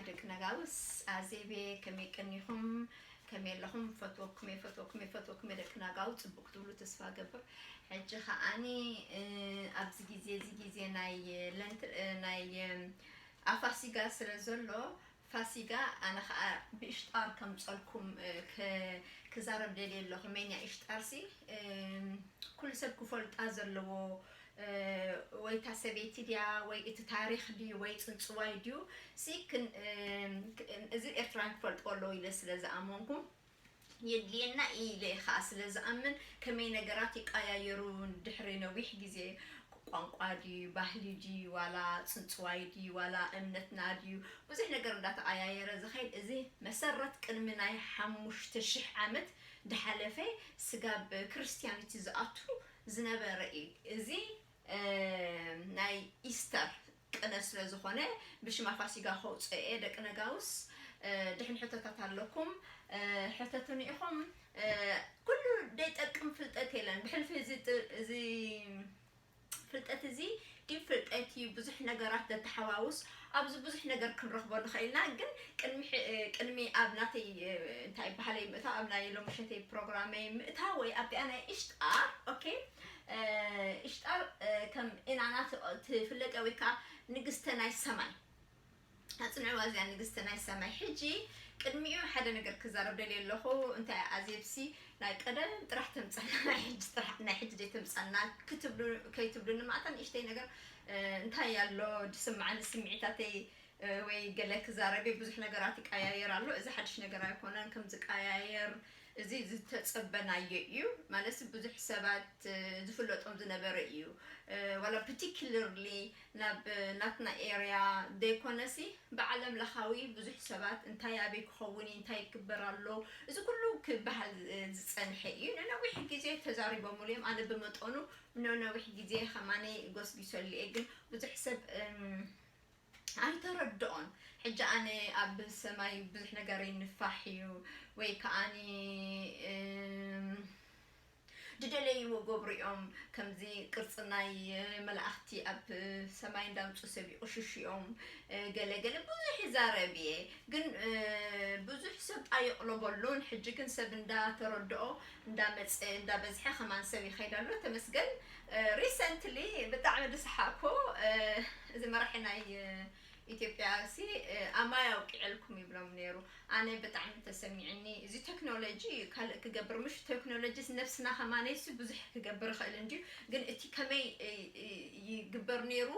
ደቂ ነጋውስ ኣዜቤ፣ ከመይ ቀኒኹም? ከመይ ኣለኹም? ፈትወኩም እየ፣ ፈትወኩም እየ፣ ፈትወኩም እየ ደቂ ነጋው። ጽቡቅ ክትብሉ ተስፋ ገብር። ሕጂ ከዓኒ፣ እ፣ ኣብዚ ግዜ፣ እዚ ግዜ ናይ ለንት-፣ እ፣ ናይ፣ እ፣ ኣፋሲጋ ስለ ዘሎ፣ ፋሲጋ ኣነ ከኣ ብእሽጣር ከምጸልኩም፣ እ፣ ከ-፣ ክዛረብ ደልየ ኣለኹ። መን እያ እሽጣር ሲ? እ፣ ኩሉ ሰብ ክፈልጣ ዘለዎ፣ እ፣ ወይ እታ ሰበይቲ ድያ፣ ወይ እቲ ታሪኽ ድዩ፣ ወይ ጽንጽዋይ ድዩ? ሲ ክን-፣ እ፣ ክ-፣ እዚ ኤርትራውያን ክፈልጥዎ ኣለዎ ኢለ ስለ ዝኣመንኩ፣ የድልየና ኢለ ከኣ ስለ ዝኣምን፣ ከመይ ነገራት ይቀያየሩ ድሕሪ ነዊሕ ግዜ፣ ቋንቋ ድዩ፣ ባህሊ ድዩ፣ ዋላ ጽንጽዋይ ድዩ፣ ዋላ እምነትና ድዩ፣ ብዙሕ ነገር እንዳተቐያየረ ዝኸይድ፣ እዚ መሰረት ቅድሚ ናይ ሓሙሽተ ሽሕ ዓመት ድሓለፈ ስጋብ ክርስትያኒቲ ዝኣቱ ዝነበረ እዩ። እዚ፣ እ፣ ናይ ኢስተር ቅነ ስለ ዝኾነ፣ ብሽማ ፋሲጋ ከውጽኦ እየ። ደቂ ነጋውስ፣ እ፣ ድሕን ሕቶታት ኣለኩም፣ እ፣ ሕተቱኒ ኢኹም። እ፣ ኩሉ ደይጠቅም ፍልጠት የለን። ብሕልፊ እዚ ጥ-፣ እዚ ፍልጠት እዚ ዲብ ፍልጠት እዩ፣ ብዙሕ ነገራት ዘተሓዋውስ፣ ኣብዚ ብዙሕ ነገር ክንረኽቦ ንኽእል ኢና። ግን ቅድሚ ሕ-፣ ቅድሚ ኣብ ናተይ፣ እ፣ እንታይ ይበሃል፣ ምእታው ኣብ ናይ ሎሚ ምሸተይ ፕሮግራመይ ምእታው ወይ ኣብቲኣ ናይ እሽጣር፣ ኦኬ፣ እ፣ እሽጣር፣ እ፣ ከም ኢናና ት-፣ ትፍለጥ ወይ ከዓ ንግስተ ናይ ሰማይ፣ ኣጽንዕዋ እዚኣ ንግስቲ ናይ ሰማይ። ሕጂ ቅድሚኡ ሓደ ነገር ክዛረብ ደልየ ኣለኹ። እንታይ ኣዜብሲ ናይ ቀደም ጥራሕ ተምጸና፣ ናይ ሕጂ ጥራሕ፣ ናይ ሕጂ ደይ ተምጸና ክትብሉ፣ ከይትብሉኒ ማዕታ ንእሽተይ ነገር፣ እ፣ እንታይ ኣሎ ዝስምዓኒ ስምዒታተይ፣ እ፣ ወይ ገለ ክዛረብ እየ። ብዙሕ ነገራት ይቀያየር ኣሎ። እዚ ሓድሽ ነገር ኣይኮነን። ከም ዝቀያየር እዚ ዝተጸበናዮ እዩ። ማለት ብዙሕ ሰባት፣ እ፣ ዝፍለጦም ዝነበረ እዩ። እ፣ ዋላ ፓርቲኩላርሊ ናብ ናትና ኤርያ ዘይኮነሲ ብዓለም ለኻዊ ብዙሕ ሰባት እንታይ ኣበይ ክኸውን እዩ፣ እንታይ ይግበር ኣሎ፣ እዚ ኩሉ ክበሃል፣ እ፣ ዝጸንሐ እዩ። ነነዊሕ ግዜ ተዛሪቦምሉ እዮም። ኣነ ብመጠኑ ነነዊሕ ግዜ ከማነይ ጎስጒሰሉ እየ፣ ግን ብዙሕ ሰብ፣ እም፣ ኣይተረድኦን። ሕጂ ኣነ ኣብ ሰማይ ብዙሕ ነገር ይንፋሕ እዩ ወይ ከኣኒ፣ እም፣ ዝደለይዎ ገብሩ እዮም። ከምዚ ቅርጺ ናይ መላእኽቲ ኣብ ሰማይ እንዳምጹ ሰብ ይቕሽሹ እዮም። ገለ ገለ ብዙሕ ይዛረብ እየ፣ ግን ብዙሕ ሰብ ኣየቕለበሉን። ሕጂ ግን ሰብ እንዳተረድኦ እንዳመጸ እንዳበዝሐ ከማን ሰብ ይኸይድ ኣሎ። ተመስገን። ሪሰንትሊ ብጣዕሚ ዝሰሓቅኩ፣ እዚ መራሒ ናይ ኢትዮጵያ ሲ፣ ኣማይ ኣውቂዐልኩም ይብሎም ነይሩ። ኣነ ብጣዕሚ ተሰሚዕኒ። እዚ ቴክኖሎጂ ካልእ ክገብር፣ ምሽ ቴክኖሎጂ ነብስና ከማነይሲ ብዙሕ ክገብር ይኽእል እንድዩ፣ ግን እቲ ከመይ፣ እ፣ እ፣ ይግበር ነይሩ፣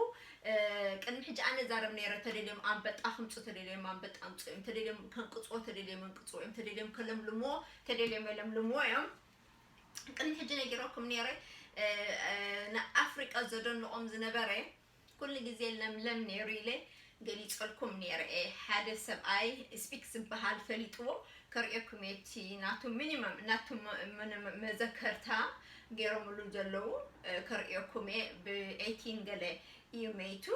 እ፣ ቅድሚ ሕጂ ኣነ ዛረብ ነይረ፣ ተደልዮም ኣንበጣ ክምፁ፣ ተደልዮም ኣንበጣ ኣምፁ እዮም፣ ተደልዮም ከንቅፅዎ፣ ተደልዮም ኣንቅፅዎ እዮም፣ ተደልዮም ከለምልምዎ፣ ተደልዮም የለምልምዎ እዮም። ቅድሚ ሕጂ ነጊረኩም ነይረ፣ እ፣ እ፣ ንኣፍሪቃ ዘደንቆም ዝነበረ፣ ኩሉ ግዜ ለምለም ነይሩ ኢለ ገሊጸልኩም ነይረ እየ። ሓደ ሰብኣይ ስፒክ ዝበሃል ፈሊጥዎ፣ ከርእየኩም እየ። እቲ ናቱ ሚኒመም፣ ናቱ መ-፣ መ-፣ መ-፣ መዘከርታ ገይሮምሉ ዘለዉ፣ እ፣ ከርእየኩም እየ። ብ ኤይቲን ገለ እዩ መይቱ።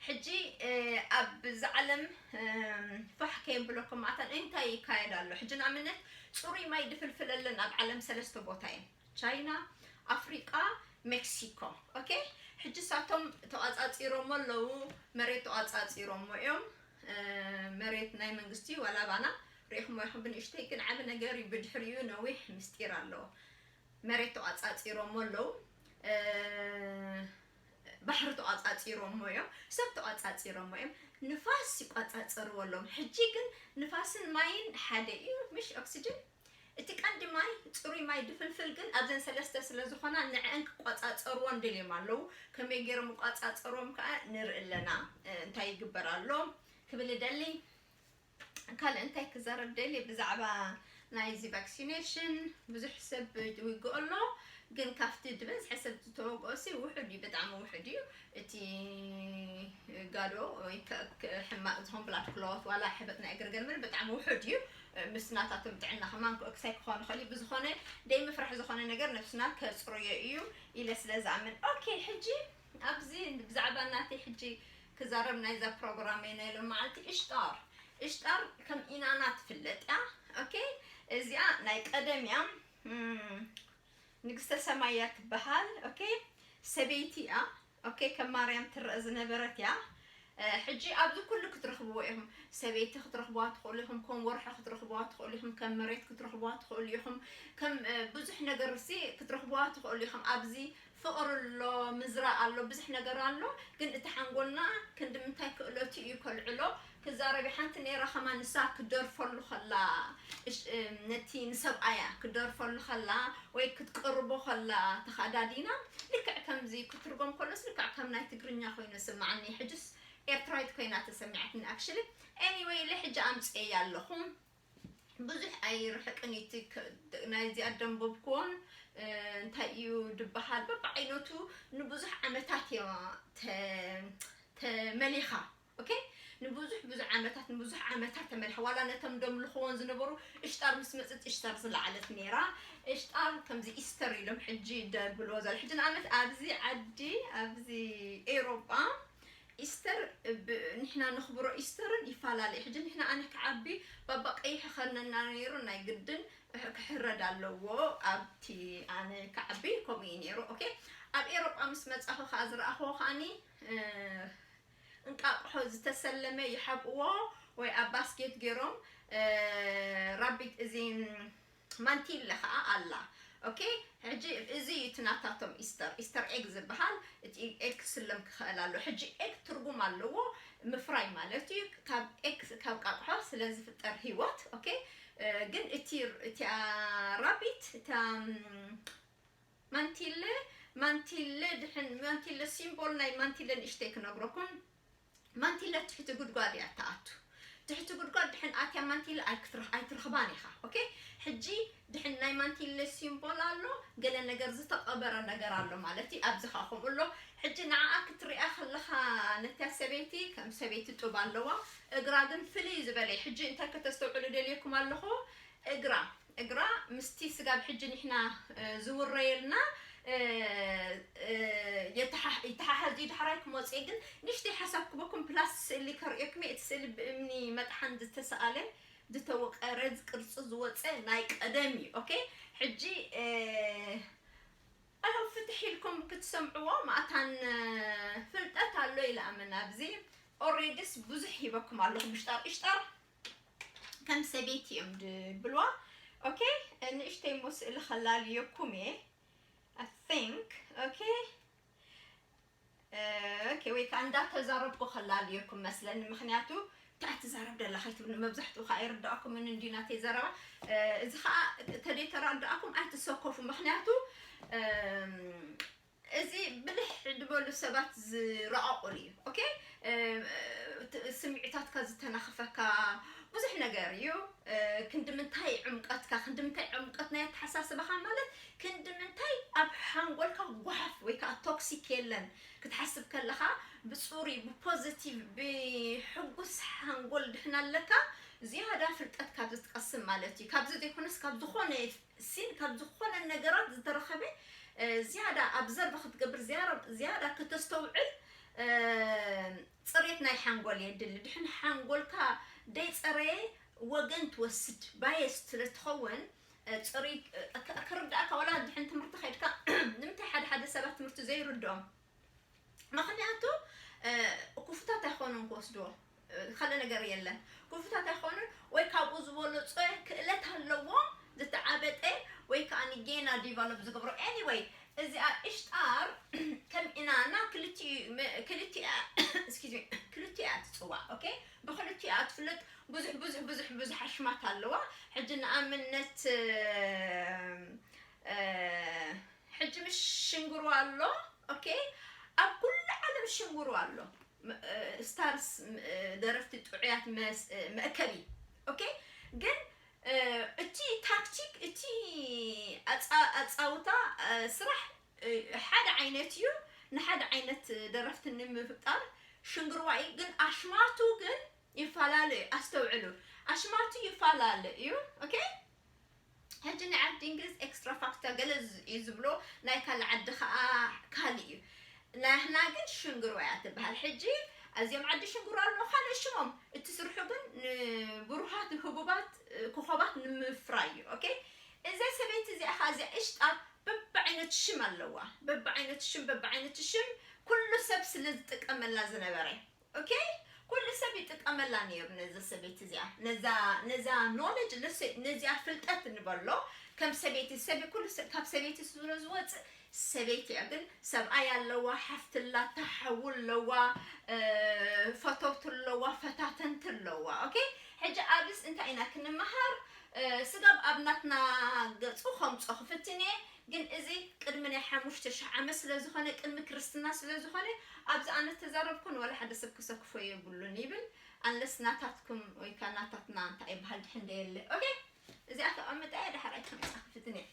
ሕጂ፣ እ፣ ኣብዚ ዓለም፣ እም፣ ፋሕ ከየብለኩም ማዕታን እንታይ ይካየድ ኣሎ? ሕጂ ንኣብነት ጽሩይ ማይ ድፍልፍለለን ኣብ ዓለም ሰለስተ ቦታ እየን። ቻይና፣ ኣፍሪቃ፣ ሜክሲኮ። ኦኬ፣ ሕጂ ሳቶም ተቋጻጺሮሞ ኣለዉ፣ መሬት ተቋጻጺሮሞ እዮም። እ፣ መሬት ናይ መንግስቲ ዋላ ባና ሪኢኹሞ ኢኹም ብንእሽተይ፣ ግን ዓቢ ነገር እዩ። ብድሕሪኡ ነዊሕ ምስጢር ኣለዎ። መሬት ተቋጻጺሮሞ ኣለዉ፣ እ፣ ባሕሪ ተቋጻጺሮሞ እዮም፣ ሰብ ተቋጻጺሮሞ እዮም፣ ንፋስ ይቋጻጸርዎ ኣለዎም። ሕጂ ግን ንፋስን ማይን ሓደ እዩ፣ ምሽ ኦክሲጅን። እቲ ቀንዲ ማይ፣ ጽሩይ ማይ ድፍልፍል ግን ኣብዘን ሰለስተ ስለ ዝኾና ንዕአን ክቋጻጸርወን ደልዮም ኣለዉ። ከመይ ገይሮም ይቋጻጸርዎም ከኣ ንርኢ ኣለና። እ፣ እንታይ ይግበር ኣሎ ክብል እደሊ። ካልእ እንታይ ክዛረብ ደልየ ብዛዕባ ናይዚ ቫክሲኔሽን ብዙሕ ሰብ ይውግኦ ኣሎ፣ ግን ካብቲ ዝበዝሐ ሰብ ዝተወግኦ ሲ ውሑድ እዩ፣ ብጣዕሚ ውሑድ እዩ። እቲ ጋዶ ወይ ከ-፣ ከ-፣ ሕማቕ ዝኾን ብላድ ክሎት ዋላ ሕበጥ ናይ እግሪ ገርመል ብጣዕሚ ውሑድ እዩ። ምስ ናታቶም ጥዕና ከማን ክሳይ ክኾን ይኽእል እዩ። ብዝኾነ ደይ ምፍራሕ ዝኾነ ነገር ነብስና ከጽርዮ እዩ ኢለ ስለ ዝኣምን። ኦኬ፣ ሕጂ ኣብዚ ብዛዕባ ናተይ ሕጂ ክዛረብ ናይዛ ፕሮግራመይ ናይ ሎም መዓልቲ እሽጣር። እሽጣር ከም ኢናና ትፍለጥ እያ። ኦኬ፣ እዚኣ ናይ ቀደም እያ። እም፣ ንግስተ ሰማይ እያ ትበሃል። ኦኬ፣ ሰበይቲ እያ። ኦኬ፣ ከም ማርያም ትረአ ዝነበረት እያ። ሕጂ ኣብዚ ኩሉ ክትረኽብዎ ኢኹም። ሰበይቲ ክትረኽብዋ ትኽእሉ ኢኹም፣ ከም ወርሒ ክትረኽብዋ ትኽእሉ ኢኹም፣ ከም መሬት ክትረኽብዋ ትኽእሉ ኢኹም፣ ከም ብዙሕ ነገር ሲ ክትረኽብዋ ትኽእሉ ኢኹም። ኣብዚ ፍቕሪ ኣሎ፣ ምዝራእ ኣሎ፣ ብዙሕ ነገር ኣሎ። ግን እቲ ሓንጎልና ክንዲ ምንታይ ክእለቱ እዩ ከልዕሎ። ክዛረብ ሓንቲ ነይራ ከማን ንሳ ክደርፈሉ ከላ ነቲ ንሰብኣያ ክደርፈሉ ከላ ወይ ክትቅርቦ ከላ ተኻዳዲና ልክዕ ከምዚ ክትርጎም ከሎስ ልክዕ ከም ናይ ትግርኛ ኮይኑ ስምዓኒ። ሕጅስ ኤርትራዊት ኮይና ተሰሚዓትኒ። Actually, anyway, ኢለ ሕጂ ኣምፅኤያ ኣለኹ። ብዙሕ ኣይርሕቅን እዩ እቲ ናይዚኣ ደንበብክዎን እንታይ እዩ ድበሃል፣ በብዓይነቱ ንብዙሕ ዓመታት እዮ ተመሊኻ። ኦኬ፣ ንብዙሕ ብዙሕ ዓመታት ንብዙሕ ዓመታት ተመሊኻ። ዋላ ነቶም ደምልኽዎን ዝነበሩ እሽጣር ምስ መፅት እሽጣር ዝለዓለት ነይራ። እሽጣር ከምዚ ኢስተር ኢሎም ሕጂ ደብልዎ ዘሎ። ሕጂ ንኣብነት ኣብዚ ዓዲ፣ ኣብዚ ኤውሮጳ ኢስተር፣ ንሕና ነኽብሮ ኢስተርን ይፈላለ። ሕጂ ንሕና ኣነ ክዓቢ ባባ ቀይሕ ኸነና ነይሩ፣ ናይ ግድን ክሕረድ ኣለዎ። ኣብቲ ኣነ ክዓቢ ከምኡ እዩ ነይሩ። ኦኬ፣ ኣብ ኤውሮጳ ምስ መጻኹ ከዓ ዝረኣኽዎ ከዓኒ እንቃቕሖ ዝተሰለመ ይሓብእዎ ወይ ኣብ ባስኬት ገይሮም ራቢት እዚ ማንቲለ ከዓ ኣላ። ኦኬ፣ ሕጂ እዚ እዩ እቲ ናታቶም ኢስተር፣ ኢስተር ኤግ ዝበሃል። እቲ ኤግ ክስለም ክኽእል ኣሎ። ሕጂ ኤግ ትርጉም ኣለዎ፣ ምፍራይ ማለት እዩ። ካብ ኤግ ካብ ቃቕሖ ስለ ዝፍጠር ህይወት። ኦኬ፣ ግን እቲ እቲኣ ራቢት እታ ማንቲለ ማንቲለ ድሕን ማንቲለ ሲምቦል ናይ ማንቲለ ንእሽተይ ክነግረኩም። ማንቲለ ትሕቲ ጉድጓድ እያ ትኣቱ። ትሕቲ ጉድጓድ ድሕን ኣትያ ማንቲለ ኣይክትረኽ ኣይትረኽባን ኢኻ። ኦኬ፣ ሕጂ ድሕን ናይ ማንቲለ ሲምቦል ኣሎ፣ ገለ ነገር ዝተቐበረ ነገር ኣሎ ማለት እዩ። ኣብዚ ኸዓ ከምኡ ኣሎ። ሕጂ ንዓኣ ክትሪኣ ከለኻ ነታ ሰበይቲ ከም ሰበይቲ ጡብ ኣለዋ፣ እግራ ግን ፍልይ ዝበለ እዩ። ሕጂ እንታይ ከተስተውዕሉ ደልየኩም ኣለኹ፣ እግራ እግራ ምስቲ ስጋብ ሕጂ ንሕና ዝውረየልና ይተሓሓዝ እዩ። ዳሕራይ ክመፅእ ግን ንእሽተይ ሓሳብ ክበኩም ፕላስ ስእሊ ከርእየኩም እየ። እቲ ስእሊ ብእምኒ መጥሓን ዝተሰኣለ ዝተወቀረ ቅርፂ ዝወፀ ናይ ቀደም እዩ። ኦኬ፣ ሕጂ ኣሁ ፍትሕ ኢልኩም ክትሰምዕዎ ማእታን ፍልጠት ኣሎ ኢለ ኣምን። ኣብዚ ኦሬድስ ብዙሕ ሂበኩም ኣለኹ። ምሽጣር እሽጣር ከም ሰበይቲ እዮም ድብልዋ። ኦኬ፣ ንእሽተይ እሞ ስእሊ ከላልየኩም እየ። I think okay okay ወይ ከዓ እንዳተዛረብኩ ከላልየኩም መስለኒ። ምክንያቱ እንታይ ትዛረብ ደላ ከይትብሉ፣ መብዛሕትኡ ከዓ ኣይርዳእኩምን እንዲ ናተይ ዘረባ። እዚ ከዓ ተደይተረዳእኩም ኣይትሰከፉ። ምክንያቱ እዚ ብልሕ ዝበሉ ሰባት ዝረቐቑሉ እዩ። ኦኬ፣ ስምዒታትካ ዝተናኽፈካ ብዙሕ ነገር እዩ። ክንዲ ምንታይ ዕምቀትካ፣ ክንዲ ምንታይ ዕምቀት ናይ ኣተሓሳስባኻ ማለት ክንዲ ምንታይ ኣብ ሓንጎልካ ጓሓፍ ወይ ከዓ ቶክሲክ የለን። ክትሓስብ ከለኻ ብፅሩይ ብፖዚቲቭ ብሕጉስ ሓንጎል ድሕና ኣለካ ዝያዳ ፍልጠት ካብዚ ትቀስም ማለት እዩ። ካብዚ ዘይኮነስ ካብ ዝኾነ ሲን ካብ ዝኾነ ነገራት ዝተረኸበ ዝያዳ ኣብዘርቭ ክትገብር ዝያዳ ከተስተውዕል ፅሬት ናይ ሓንጎል የድሊ። ድሕን ሓንጎልካ ደይፀረየ ወገን ትወስድ ባየስ ስለትኸውን ፅሩይ ክርዳእካ ዋላ ድሕን ትምህርቲ ከይድካ ንምንታይ ሓደ ሓደ ሰባት ትምህርቲ ዘይርድኦም ምክንያቱ ክፉታት ኣይኮኑን ክወስድዎ ካልእ ነገር የለን። ክፉታት ኣይኮኑን ወይ ካብኡ ዝበለፀ ክእለት ኣለዎም ዝተዓበጠ ወይ ከዓ ንጌና ዲቨሎፕ ዝገብሮ። Anyway እዚኣ እሽጣር ከም ኢና እና ክልቲኡ ክልቲኣ ክልቲኣ ትፅዋዕ። ኦኬ፣ ብክልቲኣ ትፍለጥ። ብዙሕ ብዙሕ ብዙሕ ብዙሕ ኣሽማት ኣለዋ። ሕጂ ንኣብነት ሕጂ ምስ ሽንግሩ ኣሎ። ኦኬ፣ ኣብ ኩሉ ዓለም ሽንግሩ ኣሎ። ስታርስ ደረፍቲ ጥዑያት መእከቢ። ኦኬ፣ ግን እቲ ታክቲክ እቲ ኣፃውታ ስራሕ ሓደ ዓይነት እዩ። ንሓደ ዓይነት ደረፍቲ ንምፍጣር ሽንግርዋ እዩ። ግን ኣሽማቱ ግን ይፈላለ እዩ። ኣስተውዕሉ፣ ኣሽማቱ ይፈላለ እዩ። ኦኬ፣ ሕጂ ናይ ዓዲ እንግሊዝ ኤክስትራ ፋክተር ገለ እዩ ዝብሎ፣ ናይ ካልእ ዓዲ ከዓ ካልእ እዩ። ናህና ግን ሽንግሮ እያ ትበሃል። ሕጂ እዚኦም ዓዲ ሽንግሮ ኣለዉ ካልእ ሽሞም፣ እቲ ስርሑ ግን ንብሩሃት ህቡባት ኮኾባት ንምፍራይ እዩ። ኦኬ፣ እዛ ሰበይቲ እዚኣ ከዓ እዚኣ እሽጣር በብዓይነቱ ሽም ኣለዋ። በብዓይነቱ ሽም በብዓይነቱ ሽም ኩሉ ሰብ ስለ ዝጥቀመላ ዝነበረ okay? ኩሉ ሰብ ይጥቀመላ ነይሩ ነዛ ሰበይቲ እዚኣ፣ ነዛ ነዛ knowledge፣ ነዚኣ ፍልጠት ንበሎ። ከም ሰበይቲ ሰብ ኩሉ ሰብ ካብ ሰበይቲ ስለ ዝወፅእ ሰበይቲ እያ። ግን ሰብኣይ ኣለዋ፣ ሓፍቲ ኣላታ፣ ሓዉ ኣለዋ፣ ፈተውቲ ኣለዋ፣ ፈታተንቲ ኣለዋ። okay? ሕጂ ኣብስ እንታይ ኢና ክንመሃር? ስጋብ ኣብ ናትና ገፁ ከምፆ ክፍትን እየ። ግን እዚ ቅድሚ ናይ ሓሙሽተ ሽሕ ዓመት ስለ ዝኾነ፣ ቅድሚ ክርስትና ስለ ዝኾነ፣ ኣብዚ ኣነ ተዛረብኩን ወላ ሓደ ሰብ ክሰክፎ የብሉን ይብል። ኣንለስ ናታትኩም ወይ ከዓ ናታትና እንታይ ይበሃል ድሕን ደየለ። okay? እዚኣ ተቐምጠ እየ፣ ዳሕራይ ከምፃ ክፍትን እየ።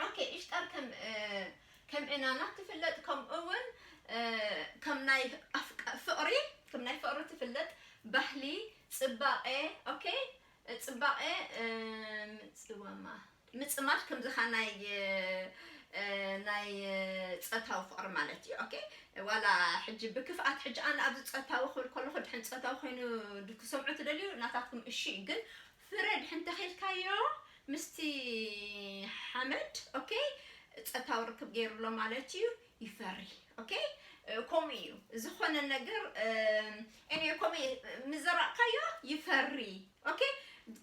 okay? እሽጣር ከም ከም ዕናና ትፍለጥ፣ ከምኡ እውን ከም ናይ ኣፍቃ- ፍቕሪ ከም ናይ ፍቕሪ ትፍለጥ፣ ባህሊ፣ ፅባቐ። okay? ፅባቐ፣ ምፅዋማ ምፅማድ ከምዚ ኻ ናይ ናይ ፆታዊ ፍቕሪ ማለት እዩ። okay? ዋላ ሕጂ ብክፍኣት ሕጂ ኣነ ኣብዚ ፆታዊ ክብል ከለኹ ድሕን ፆታዊ ኮይኑ ክሰምዑ ትደልዩ ናታትኩም እሺ እዩ። ግን ፍረ ድሕን ተኺልካዮ ምስቲ ሓመድ፣ okay? ፆታዊ ርክብ ገይሩ ኣሎ ማለት እዩ። ይፈሪ። okay? ከምኡ እዩ ዝኾነ ነገር እኔ ከምኡ ምስ ዘራእካዮ ይፈሪ። okay?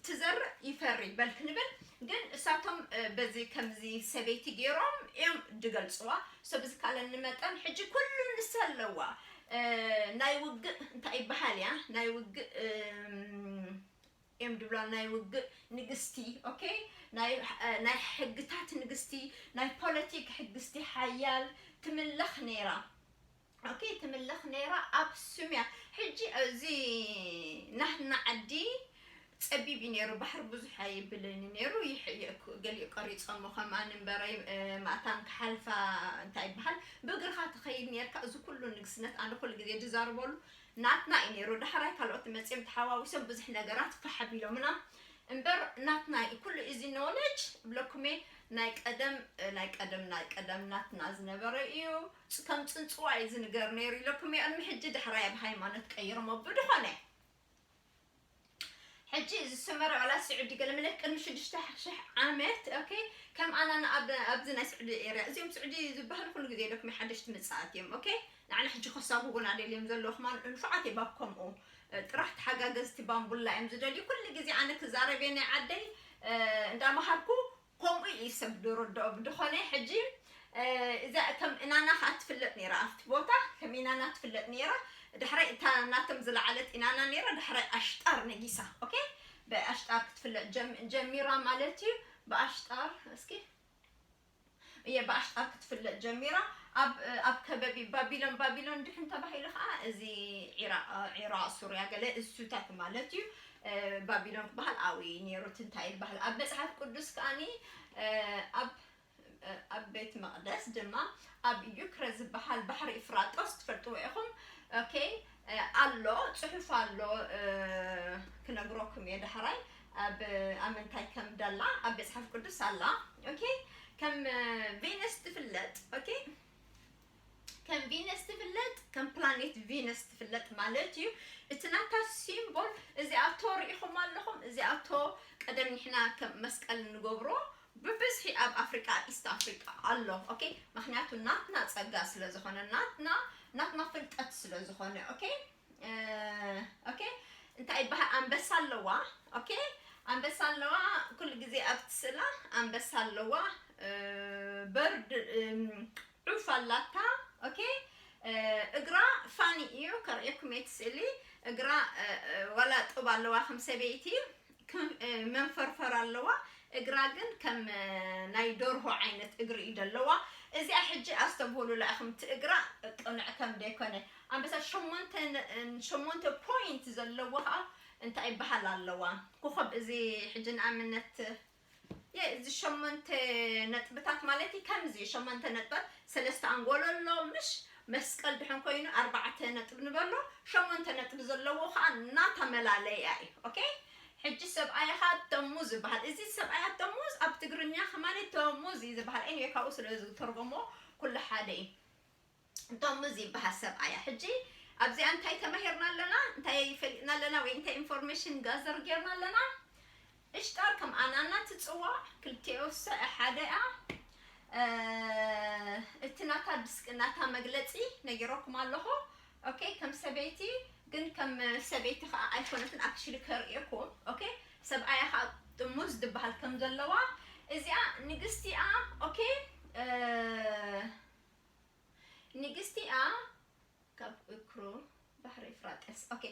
ትዘርእ ይፈሪ በል ክንብል። ግን እሳቶም በዚ ከምዚ ሰበይቲ ገይሮም እዮም ዝገልፅዋ። ሰብ ዝካለኒ መጠን ሕጂ ኩሉ ንሳ ኣለዋ። ናይ ውግእ እንታይ ይበሃል እያ፣ ናይ ውግእ እዮም ድብላ፣ ናይ ውግእ ንግስቲ። okay? ናይ ሕግታት ንግስቲ፣ ናይ ፖለቲክ ሕግስቲ ሓያል ትምለኽ ነይራ። okay? ትምለኽ ነይራ ኣብ ሱምያ። ሕጂ እዚ ናህና ዓዲ ፀቢብ እዩ ነይሩ፣ ባሕሪ ብዙሕ ኣይብልን እዩ ነይሩ። ገሊኡ ቀሪፆሞ ከማን እምበረይ ማእታን ክሓልፋ እንታይ ይበሃል ብእግርኻ ትኸይድ ነርካ። እዚ ኩሉ ንግስነት ኣነ ኩሉ ግዜ ድዛርበሉ ናትና እዩ ነይሩ። ዳሕራይ ካልኦት መፅኦም ተሓዋዊሶም ብዙሕ ነገራት ፋሕ ኣቢሎምና እምበር ናትና እዩ ኩሉ። እዚ knowledge እብለኩሜ ናይ ቀደም ናይ ቀደም ናይ ቀደም ናትና ዝነበረ እዩ። ከም ፅንፅዋ እዩ ዝንገር ነይሩ ኢለኩሜ። ቅድሚ ሕጂ ዳሕራይ ኣብ ሃይማኖት ቀይሮሞ ብድኾነ ሕጂ እዚ ሰመረ ዋላ ስዑዲ ገለ መለ ቅድሚ ሽዱሽተ ሽሕ ዓመት። okay? ከም ኣናና ኣብዚ ናይ ስዑዲ area እዚኦም ስዑዲ ዝበሃሉ ኩሉ ግዜ ኢለኩሜ ሓደሽቲ ምፅኣት እዮም። okay? ንዓና ሕጂ ከሳጉጉና ደልዮም ዘለዉ ከማን ንፉዓት እዮም ኣብ ከምኡ ጥራሕ ተሓጋገዝቲ ባምቡላ እዮም ዝደልዩ። ኩሉ ግዜ ኣነ ክዛረብ እየ ናይ ዓደይ እንዳመሃርኩ ከምኡ እዩ ሰብ ዝርድኦ። ብድኾነ ሕጂ እዛ ከም ኢናና ከዓ ትፍለጥ ነይራ ኣብቲ ቦታ፣ ከም ኢናና ትፍለጥ ነይራ። ዳሕራይ እታ ናቶም ዝለዓለት ኢናና ነይራ፣ ዳሕራይ ኣሽጣር ነጊሳ። okay? ብኣሽጣር ክትፍለጥ ጀሚራ ማለት እዩ። ብኣሽጣር እስኪ እየ ብኣሽጣር ክትፍለጥ ጀሚራ። ኣብ ኣብ ከበቢ ባቢሎን፣ ባቢሎን ድሕን ተባሂሉ ከዓ እዚ ዒራ ዒራ ሱርያ ገለ እሱታት ማለት እዩ። ባቢሎን ክበሃል ኣብኡ እዩ ነይሩ። እቲ እንታይ ዝበሃል ኣብ መፅሓፍ ቅዱስ ከዓኒ ኣብ ኣብ ቤት መቕደስ ድማ ኣብ ዩክረ ዝበሃል ባሕሪ እፍራጦስ ትፈልጥዎ ኢኹም። okay? ኣሎ፣ ፅሑፍ ኣሎ፣ ክነግረኩም እየ ዳሕራይ። ኣብ ኣብ ምንታይ ከም ደላ ኣብ መፅሓፍ ቅዱስ ኣላ። okay? ከም ቬነስ ትፍለጥ። okay? ከም ቪነስ ትፍለጥ፣ ከም ፕላኔት ቪነስ ትፍለጥ ማለት እዩ። እቲ ናታ ሲምቦል እዚኣቶ ርኢኹም ኣለኹም። እዚኣቶ ቀደም ንሕና ከም መስቀል እንገብሮ ብብዝሒ ኣብ ኣፍሪቃ፣ ኣብ ኢስት ኣፍሪቃ ኣሎ። okay? ምክንያቱ ናትና ፀጋ ስለ ዝኾነ፣ ናትና ናትና ፍልጠት ስለ ዝኾነ። okay? okay? እንታይ ይበሃል? ኣንበሳ ኣለዋ። okay? ኣንበሳ ኣለዋ። ኩሉ ግዜ ኣብቲ ስእላ ኣንበሳ ኣለዋ። በርድ ዑፍ ኣላታ። okay? እግራ ፋኒ እዩ፣ ከርእየኩም እየ እቲ ስእሊ። እግራ ዋላ ጡብ ኣለዋ ከም ሰበይቲ፣ መንፈርፈር ኣለዋ። እግራ ግን ከም ናይ ደርሆ ዓይነት እግሪ እዩ ዘለዋ። እዚኣ ሕጂ ኣስተብህሉላ ኢኹም፣ እቲ እግራ ቅኑዕ ከም ዘይኮነ። ኣንበሳ ሸሞንተ ነ- ሸሞንተ ፖይንት ዘለዎ ከዓ እንታይ ይበሃል ኣለዋ? ኮኸብ፣ እዚ ሕጂ ንኣብነት የ- እዚ ሸሞንተ ነጥብታት ማለት እዩ። ከምዚ ሸሞንተ ነጥብታት፣ ሰለስተ ኣንጎሎ ኣሎ፣ ምሽ መስቀል ድሕን ኮይኑ ኣርባዕተ ነጥቢ ንበሎ፣ ሸሞንተ ነጥቢ ዘለዎ ከዓ ናታ መላለያ እዩ። okay? ሕጂ ሰብኣይኻ ተሙዝ ዝበሃል፣ እዚ ሰብኣያ ተሙዝ ኣብ ትግርኛ ከማን ተሙዝ እዩ ዝበሃል። anyway፣ ካብኡ ስለ ዝተርጎሞ ኩሉ ሓደ እዩ። ተሙዝ ይበሃል ሰብኣያ። ሕጂ ኣብዚኣ እንታይ ተማሂርና ኣለና? እንታይ ፈሊጥና ኣለና? ወይ እንታይ ኢንፎርሜሽን ጋዘር ጌርና ኣለና? እሽጣር ከም ኣናና ትፅዋዕ፣ ክልቲኦ ሰ- ሓደ እያ። እቲ ናታ ድስቂ ናታ መግለፂ ነጊረኩም ኣለኹ። okay? ከም ሰበይቲ ግን ከም ሰበይቲ ከዓ ኣይኮነትን። ኣክሽሊ ከርእየኩም። ኦኬ፣ ሰብኣያ ከዓ ጥሙዝ ዝበሃል ከም ዘለዋ እዚኣ ንግስቲኣ። ኦኬ፣ ንግስቲኣ ካብ እክሩ ባሕሪ ኤፍራጥስ። ኦኬ፣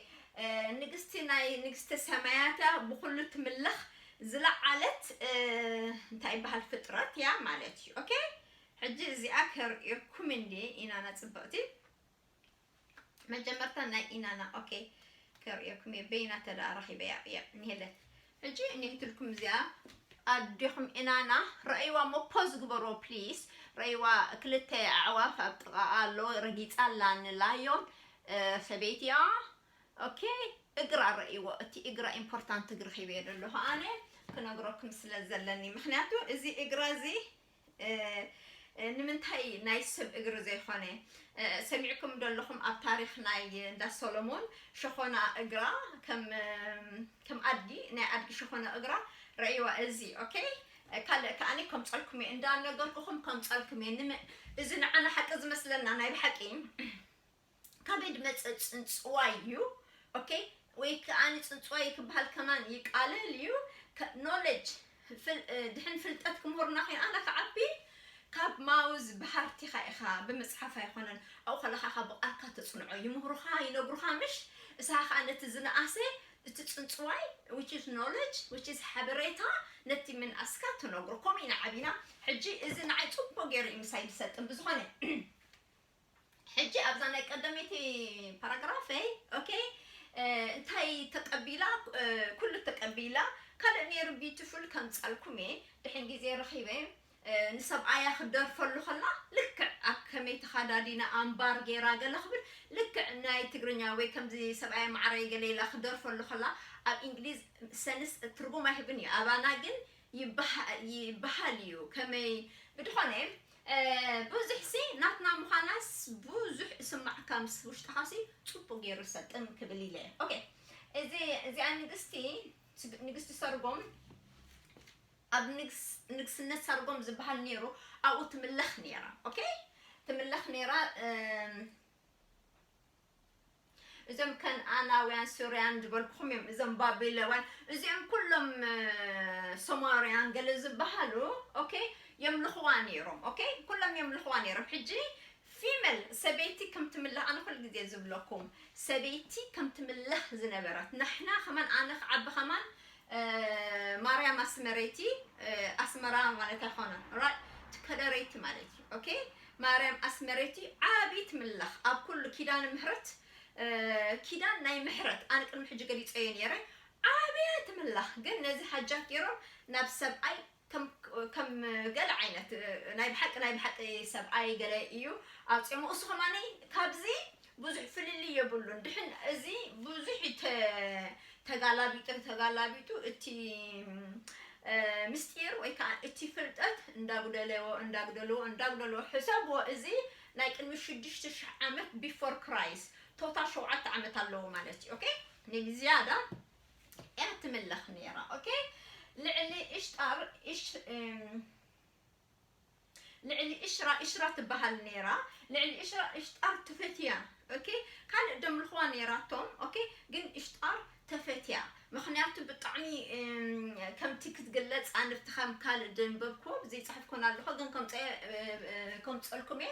ንግስቲ ናይ ንግስቲ ሰማያት እያ፣ ብኩሉ ትምለኽ ዝለዓለት እንታይ ይበሃል ፍጥረት እያ ማለት እዩ። ኦኬ፣ ሕጂ እዚኣ ከርእየኩም እንዴ ኢና ናፅብቕቲ መጀመርታ ናይ ኢናና። ኦኬ፣ ከርእየኩም እየ በይና ተደኣ ረኺበያ እያ እኒሄለት። ሕጂ እኒሄትልኩም እዚኣ ኣዴኹም ኢናና። ረእይዋ እሞ ፖዝ ግበርዎ ፕሊስ። ረእይዋ ክልተ ኣዕዋፍ ኣብ ጥቓኣ ኣሎ። ረጊጻ ኣላ ንላዮን ሰበይቲያ። ኦኬ፣ እግራ ረእይዎ። እቲ እግራ ኢምፖርታንት እግሪ ኺበዮ ደለኹ ኣነ ክነግረኩም ስለ ዘለኒ። ምክንያቱ እዚ እግራ እዚ ንምንታይ ናይ ሰብ እግሪ ዘይኮነ? ሰሚዕኩም ደለኹም ኣብ ታሪክ ናይ እንዳ ሶሎሞን ሸኾና እግራ ከም ከም ኣድጊ ናይ ኣድጊ ሸኾና እግራ ረእይዋ። እዚ ኦኬ፣ ካልእ ከኣኒ ከምፀልኩም እየ እንዳነገርኩኹም ከምፀልኩም እየ። እዚ ንዓና ሓቂ ዝመስለና ናይ ብሓቂ ካበይ ድመጽእ ጽንጽዋይ እዩ። ኦኬ፣ ወይ ከኣኒ ጽንጽዋይ ክበሃል ከማን ይቃለል እዩ። ኖሌጅ ድሕን ፍልጠት ክምህሩና ኸይን ኣነ ክዓቢ ካብ ማውዝ ብሃርቲኻ ኢኻ፣ ብመጽሓፍ ኣይኮነን። ኣብኡ ከለኻ ኢኻ ብቓልካ ተጽንዖ። ይምህሩኻ፣ ይነግሩኻ ምሽ እሳ ኸኣ ነቲ ዝነኣሰ እቲ ጽንጽዋይ which is knowledge which is ሓበሬታ ነቲ ምንኣስካ ትነግሮ። ከምኡ ኢና ዓቢና። ሕጂ እዚ ንዓይ ጽቡቅ ገይሩ እዩ ምሳይ ዝሰጥም ብዝኾነ ሕጂ ኣብዛ ናይ ቀደመይቲ ፓራግራፈይ ኦኬ እንታይ ተቀቢላ ኩሉ ተቀቢላ ካልእ ነይሩ ቢዩቲፉል ከምጸልኩም እየ ድሕን ግዜ ረኺበ ንሰብኣያ ክደርፈሉ ከላ ልክዕ ኣብ ከመይ ተኻዳዲና ኣምባር ገይራ ገለ ክብል ልክዕ ናይ ትግርኛ ወይ ከምዚ ሰብኣያ ማዕረይ ገለ ኢላ ክደርፈሉ ከላ ኣብ እንግሊዝ ሰንስ ትርጉም ኣይህብን እዩ ኣባና ግን ይበሃል እዩ ከመይ ብድኾነ ብዙሕ ሲ ናትና ምዃናስ ብዙሕ እስማዕካ ምስ ውሽጥኻ ሲ ጽቡቅ ገይሩ ሰጥም ክብል ኢለ እየ። ኦኬ እዚ እዚኣ ንግስቲ ንግስቲ ሰርጎም ኣብ ንግስነት ሰርጎም ዝበሃል ነይሩ ኣብኡ ትምለኽ ነይራ። ኦኬ ትምለኽ ነይራ። እዞም ከንኣናውያን ሱርያን ዝበልኩኹም እዮም። እዞም ባቢሎዋን እዚኦም ኩሎም ሶማርያን ገለ ዝበሃሉ ኦኬ የምልኽዋ ነይሮም። ኦኬ ኩሎም የምልኽዋ ነይሮም። ሕጂ ፊመል ሰበይቲ ከም ትምለኽ ኣነ ኩሉ ግዜ ዝብለኩም ሰበይቲ ከም ትምለኽ ዝነበረት ናሕና ከማን ኣነ ክዓቢ ከማን ማርያም ኣስመረይቲ ኣስመራ ማለት ኣይኮነን ራይት ከደረይቲ ማለት እዩ። ኦኬ ማርያም ኣስመረይቲ ዓቢ ትምለኽ ኣብ ኩሉ ኪዳነ ምህረት ኪዳን ናይ ምሕረት ኣነ ቅድሚ ሕጂ ገሊጸዮ ነይረ ዓብያ ትምለኽ ግን ነዚ ሓጃት ገይሮም ናብ ሰብኣይ ከም ገለ ዓይነት ናይ ብሓቂ ናይ ብሓቂ ሰብኣይ ገለ እዩ ኣውፅኦሞ እሱ ከማኒ ካብዚ ብዙሕ ፍልልይ የብሉን ድሕን እዚ ብዙሕ ተጋላቢጡ ተጋላቢጡ እቲ ምስጢር ወይ ከዓ እቲ ፍልጠት እንዳጉደለዎ እንዳጉደለዎ እንዳጉደለዎ ሕሰብዎ እዚ ናይ ቅድሚ ሽዱሽተ ሽሕ ዓመት before Christ ቶታል ሸውዓተ ዓመት ኣለዎ ማለት እዩ። ኦኬ ንዝያዳ እያ ትምለኽ ነይራ። ኦኬ ልዕሊ እሽጣር እሽ ልዕሊ እሽራ እሽራ ትበሃል ነይራ። ልዕሊ እሽራ እሽጣር ትፈትያ። ኦኬ ካልእ ደምልኽዋ ነይራቶም። ኦኬ ግን እሽጣር ተፈትያ ምክንያቱ ብጣዕሚ ከምቲ ክትግለፅ ኣንብቲ ከም ካልእ ደንበብኩ ዘይፅሕፍ ኮን ኣለኹ ግን ከምፀልኩም እየ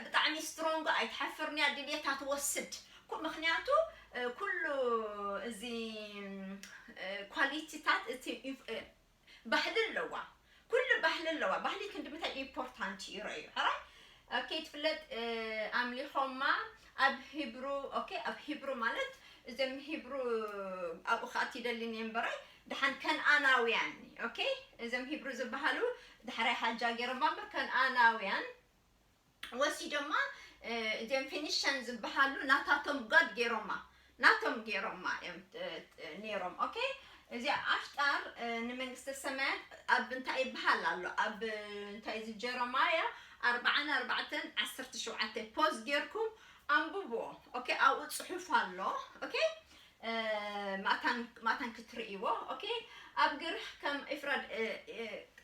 ብጣዕሚ ስትሮንግ ኣይትሓፍርንያ ድልየታ ትወስድ ምክንያቱ ኩሉ እዚ ኳሊቲታት እቲ ባህሊ ኣለዋ ኩሉ ባህሊ ኣለዋ ባህሊ ክንዲ ምንታይ ኢምፖርታንት እዩ ረእዩ ሕራይ ከይትፍለጥ ኣምሊኾማ ኣብ ሂብሩ ኦኬ ኣብ ሂብሩ ማለት እዞም ሂብሩ ኣብኡ ከዓ ትደሊን እየ እምበራይ ድሓን ከንኣናውያን ኦኬ እዞም ሂብሩ ዝበሃሉ ዳሕራይ ሓጃ ገይሮማ እምበር ከንኣናውያን ወሲዶማ እዚኦም ፊኒሽን ዝበሃሉ ናታቶም ጋድ ገይሮማ ናቶም ገይሮማ እዮም ነይሮም ኦኬ እዚኣ ኣሽጣር ንመንግስተ ሰማያት ኣብ እንታይ ይበሃል ኣሎ ኣብ እንታይ እዚ ጀረማያ ኣርባዓን ኣርባዕተን ዓሰርተ ሸውዓተ ፖዝ ገይርኩም ኣንብብዎ ኦኬ ኣብኡ ፅሑፍ ኣሎ ኦኬ ማእታን ክትርእይዎ ኦኬ ኣብ ግርህ ከም ኤፍራድ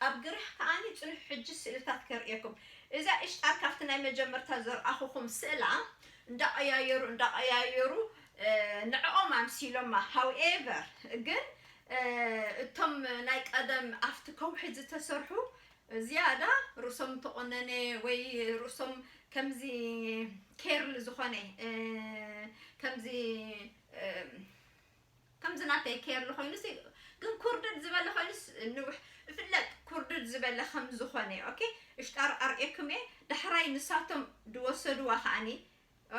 ኣብ ግርህ ከዓኒ ፅኑሕ ሕጂ ስእልታት ከርእየኩም እዛ እሽጣር ካብቲ ናይ መጀመርታ ዘርኣኹኹም ስእላ እንዳቐያየሩ እንዳቐያየሩ ንዕኦም ኣምሲሎማ። However ግን እቶም ናይ ቀደም ኣብቲ ከውሒ ዝተሰርሑ ዝያዳ ርእሶም ተቆነነ ወይ ርእሶም ከምዚ ኬርል ዝኾነ ከምዚ ከምዚ ናተይ ኬርል ኮይኑ ግን ኩርድድ ዝበለ ኮይኑስ ንውሕ እፍለጥ ኩርድድ ዝበለ ከም ዝኾነ okay እሽጣር ኣርእየኩም እየ። ዳሕራይ ንሳቶም ዝወሰድዋ ከዓኒ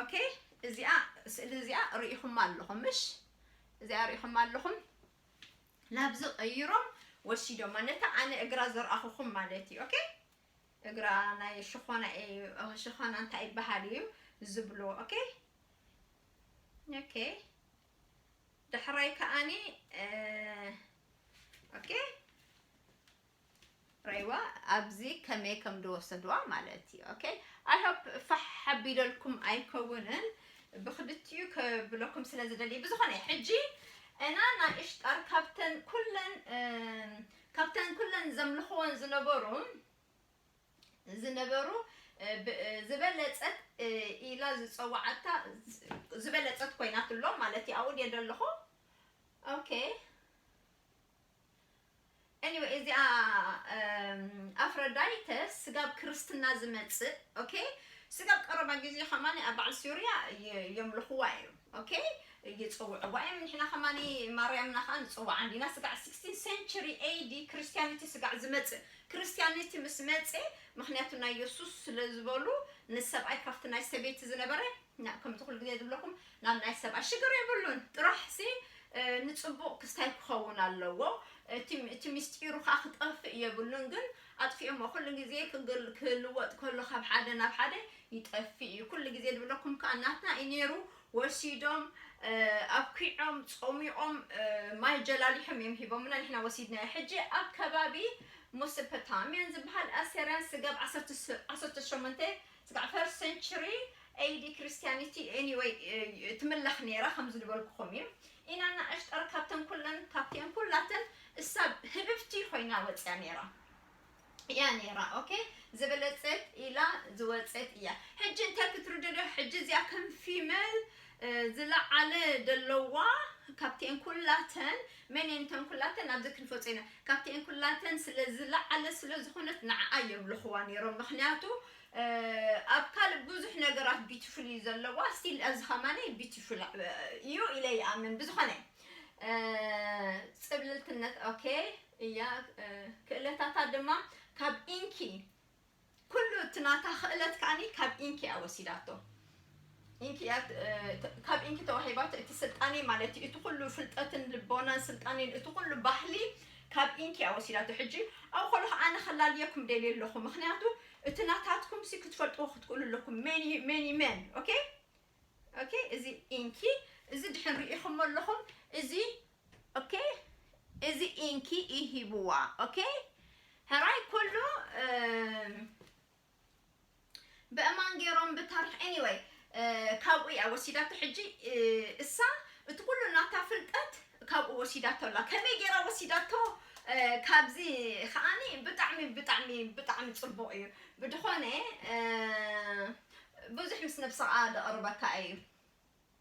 okay እዚኣ ስእሊ እዚኣ ርኢኹማ ኣለኹም ምሽ እዚኣ ርኢኹማ ኣለኹም ናብዚ ቀይሮም ወሲዶማ ነታ ኣነ እግራ ዘርኣኹኹም ማለት እዩ okay እግራ ናይ ሽኾና ሽኾና እንታይ ይበሃል እዩ ዝብሎ okay okay ዳሕራይ ከዓኒ okay ረይዋ ኣብዚ ከመይ ከም ዝወሰድዋ ማለት እዩ okay I hope ፋሕ ሓቢለልኩም ኣይከውንን ብክልቲኡ ከብለኩም ስለ ዝደሊ ብዝኾነ ሕጂ እና ናይ እሽጣር ካብተን ኩለን ካብተን ኩለን ዘምልኽወን ዝነበሩ ዝነበሩ ዝበለፀት ኢላ ዝፀዋዓታ ዝበለፀት ኮይናትሎም ማለት እዩ ኣብኡ ድየ ዘለኹ okay anyway እዚኣ ኣፍረዳይተ ስጋብ ክርስትና ዝመፅእ okay ስጋብ ቀረባ ግዜ ከማኒ ኣብ በዓል ሱርያ የምልኽዋ እዮም okay ይፅውዕዋ እዮም ንሕና ከማኒ ማርያምና ከዓ ንፅዋዓ እንዲና ስጋዕ sixteenth century A D Christianity ስጋዕ ዝመፅእ Christianity ምስ መፀ ምክንያቱ ናይ የሱስ ስለ ዝበሉ ንሰብኣይ ካብቲ ናይ ሰበይቲ ዝነበረ ከምዚ ኩሉ ግዜ ዝብለኩም ናብ ናይ ሰብኣይ ሽግር የብሉን ጥራሕ ሲ ንፅቡቅ ክስታይ ክኸውን ኣለዎ እቲ ምስጢሩ ከዓ ክጠፍእ የብሉን ግን ኣጥፊኦሞ ኩሉ ግዜ ክልወጥ ከሎ ካብ ሓደ ናብ ሓደ ይጠፍእ እዩ ኩሉ ግዜ ዝብለኩም ከዓ ናትና እዩ ነይሩ ወሲዶም ኣብኪዖም ፀሚቖም ማይ ጀላሊሖም እዮም ሂቦምና ንሕና ወሲድናዮ ሕጂ ኣብ ከባቢ ሞሶፖታሚያን ዝበሃል ኣሴርያን ስጋብ ዓሰርተ ሸሞንተ ስጋዕ first century A D Christianity anyway ትምለኽ ነይራ ከምዚ ዝበልኩኹም እዩ ኢና እና እሽጠር ካብተን ኩለን ካብተን ኩላተን እሳ ህብብቲ ኮይና ወፅያ ነይራ እያ ነይራ okay ዝበለፀት ኢላ ዝወፀት እያ ሕጂ እንታይ ክትርድዶ ሕጂ እዚኣ ከም female ዝለዓለ ደለዋ ካብቲኤን ኩላተን መን እየን እተን ኩላተን ኣብዚ ክንፈፆ ኢና ካብቲኤን ኩላተን ስለ ዝለዓለ ስለ ዝኾነት ንዓኣ እዮም ልኽዋ ነይሮም ምክንያቱ ኣብ ካልእ ብዙሕ ነገራት beautiful እዩ ዘለዋ still ኣብዚ ከማነ beautiful እዩ ኢለ ይኣምን ብዝኾነ ፅብልልትነት okay እያ ክእለታታ ድማ ካብ ኢንኪ ኩሉ እቲ ናታ ክእለት ከዓኒ ካብ ኢንኪ እያ ወሲዳቶ ኢንኪ እያ ካብ ኢንኪ ተዋሂባቶ እቲ ስልጣኔ ማለት እዩ እቲ ኩሉ ፍልጠትን ልቦናን ስልጣኔን እቲ ኩሉ ባህሊ ካብ ኢንኪ እያ ወሲዳቶ ሕጂ ኣብ ከሎ ከዓ ኣነ ከላልየኩም ደልየ ኣለኹ ምክንያቱ እቲ ናታትኩም ሲ ክትፈልጥዎ ክትክእሉ ኣለኩም many many men okay okay እዚ ኢንኪ እዚ ድሕን ርኢኹሞ ኣለኹም እዚ okay እዚ ኢንኪ ይሂብዋ okay ሕራይ ኩሉ ብእማን ገይሮም ብታሪክ anyway ካብኡ እያ ወሲዳቶ ሕጂ እሳ እቲ ኩሉ ናታ ፍልጠት ካብኡ ወሲዳቶ ኣላ ከመይ ገይራ ወሲዳቶ ካብዚ ከዓኒ ብጣዕሚ ብጣዕሚ ብጣዕሚ ፅቡቅ እዩ ብድኾነ ብዙሕ ምስ ነብስኻ ደቕርበካ እዩ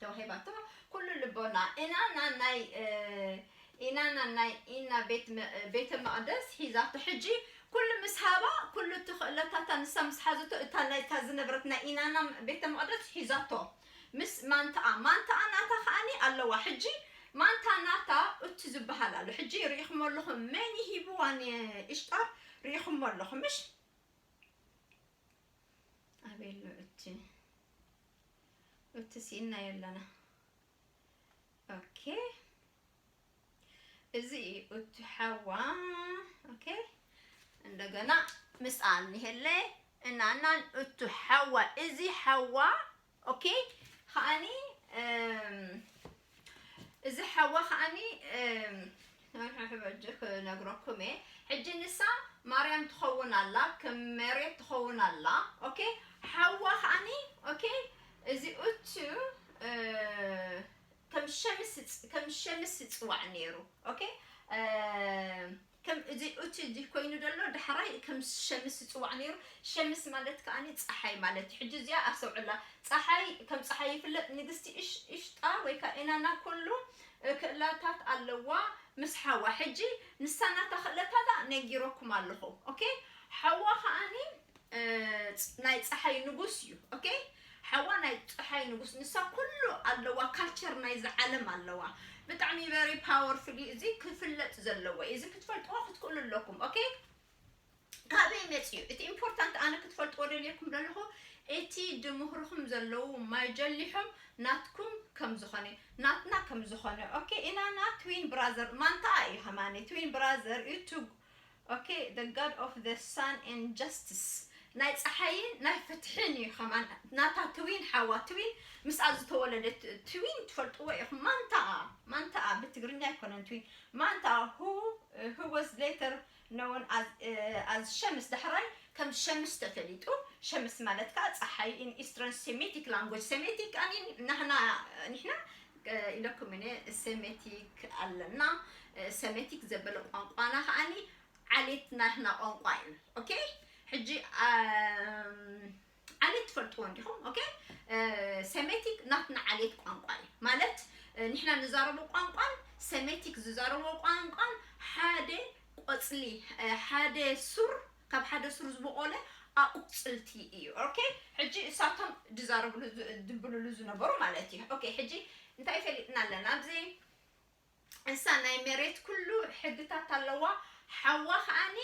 ተዋሂባቶ ኩሉ ልቦና ኢና ናናይ ኢና ናናይ ኢና ቤተ መቅደስ ሒዛቶ ሕጂ ኩሉ ምስ ሃባ ኩሉ እቲ ክእለታታ ንሳ ምስ ሓዘቶ እታ ናይታ ዝነበረት ናይ ኢናና ቤተ መቅደስ ሒዛቶ ምስ ማንታኣ ማንታኣ ናታ ከዓኒ ኣለዋ ሕጂ ማንታ ናታ እቱ ዝበሃል ኣሎ ሕጂ ርኢኹሞ ኣለኹም መን ይሂብዋ ንእሽጣር ርኢኹሞ ኣለኹም ምሽ ኣበይ ኣሎ እቲ እቲ ስኢናዮ ኣለና okay እዚ እዩ እቲ ሓዋ okay እንደገና ምስኣ እኒሀለ እናናን እቲ ሓዋ እዚ ሓዋ okay ከዓኒ እዚ ሓዋ ከዓኒ ክነግረኩም እየ ሕጂ ንሳ ማርያም ትኸውን ኣላ ከም መሬት ትኸውን ኣላ okay ሓዋ ከዓኒ okay እዚ እቱ ከም ሸምስ ይፅዋዕ ነይሩ okay ከም እዚ እቲ እዚ ኮይኑ ዘሎ ዳሕራይ ከም ሸምስ ይጽዋዕ ነይሩ። ሸምስ ማለት ከኣኒ ጸሓይ ማለት እዩ። ሕጂ እዚኣ ኣስተውዕላ። ጸሓይ ከም ጸሓይ ይፍለጥ። ንግስቲ እሽ-፣ እሽጣ ወይ ከኣ ኢናና ኩሉ፣ እ፣ ክእላታት ኣለዋ ምስ ሓዋ። ሕጂ ንሳ ናታ ክእለታታ ነጊረኩም ኣለኹ። ኦኬ? ሓዋ ከኣኒ፣ እ፣ ፅ-፣ ናይ ጸሓይ ንጉስ እዩ። ኦኬ? ሓዋ ናይ ጸሓይ ንጉስ፣ ንሳ ኩሉ ኣለዋ፣ ካልቸር ናይዚ ዓለም ኣለዋ። ብጣዕሚ very powerful እዩ። እዚ ክፍለጥ ዘለዎ እዩ። እዚ ክትፈልጥዎ ክትክእሉ ኣለኩም። ኦኬ? ካበይ መጽዩ? እቲ ኢምፖርታንት ኣነ ክትፈልጥዎ ደልየኩም ዘለኹ፣ እቲ ድምህርኹም ዘለዉ ማይ ጀሊሖም ናትኩም ከም ዝኾነ፣ ናትና ከም ዝኾነ። ኦኬ? ኢናና ትዊን ብራዘር፣ ማንታ እዩ ከማኒ፣ ትዊን ብራዘር እዩ፣ ቱ፣ ኦኬ? The God of the sun and justice፣ ናይ ጸሓይን ናይ ፍትሕን እዩ ከማን። ናታ ትዊን ሓዋ፣ ትዊን ምስኣ ዝተወለደት ትዊን ትፈልጥዎ ኢኹም። ማንታኣ፣ ማንታኣ ብትግርኛ ኣይኮነን ትዊን። ማንታኣ፣ who፣ who was later known as፣ as ሸምስ፣ ዳሕራይ ከም ሸምስ ተፈሊጡ። ሸምስ ማለት ከኣ ጸሓይ in Eastern Semitic language። ሴሜቲክ ኣኒ ናህና፣ ንሕና፣ እ፣ ኢለኩም እኔ ሴሜቲክ ኣለና። እ፣ ሴሜቲክ ዘበለ ቋንቋና ከኣኒ ዓሌት ናህና ቋንቋ እዩ። ኦኬ? ሕጂ፣ ኣም፣ ዓሌት ትፈልጥዎ እንዲኹም? ኦኬ? እ፣ ሴሜቲክ ናትና ዓሌት ቋንቋ እዩ። ማለት፣ እ፣ ንሕና ንዛረቦ ቋንቋን ሴሜቲክ ዝዛረቦ ቋንቋን ሓደ ቆጽሊ፣ እ፣ ሓደ ሱር፣ ካብ ሓደ ሱር ዝበቆለ ኣቁጽልቲ እዩ። ኦኬ? ሕጂ እሳቶም ዝዛረብሉ ዝ-፣ ዝብልሉ ዝነበሩ ማለት እዩ። ኦኬ? ሕጂ እንታይ ፈሊጥና ኣለና ኣብዚ? እሳ ናይ መሬት ኩሉ ሕግታት ኣለዋ። ሓዋ ከኣኒ፣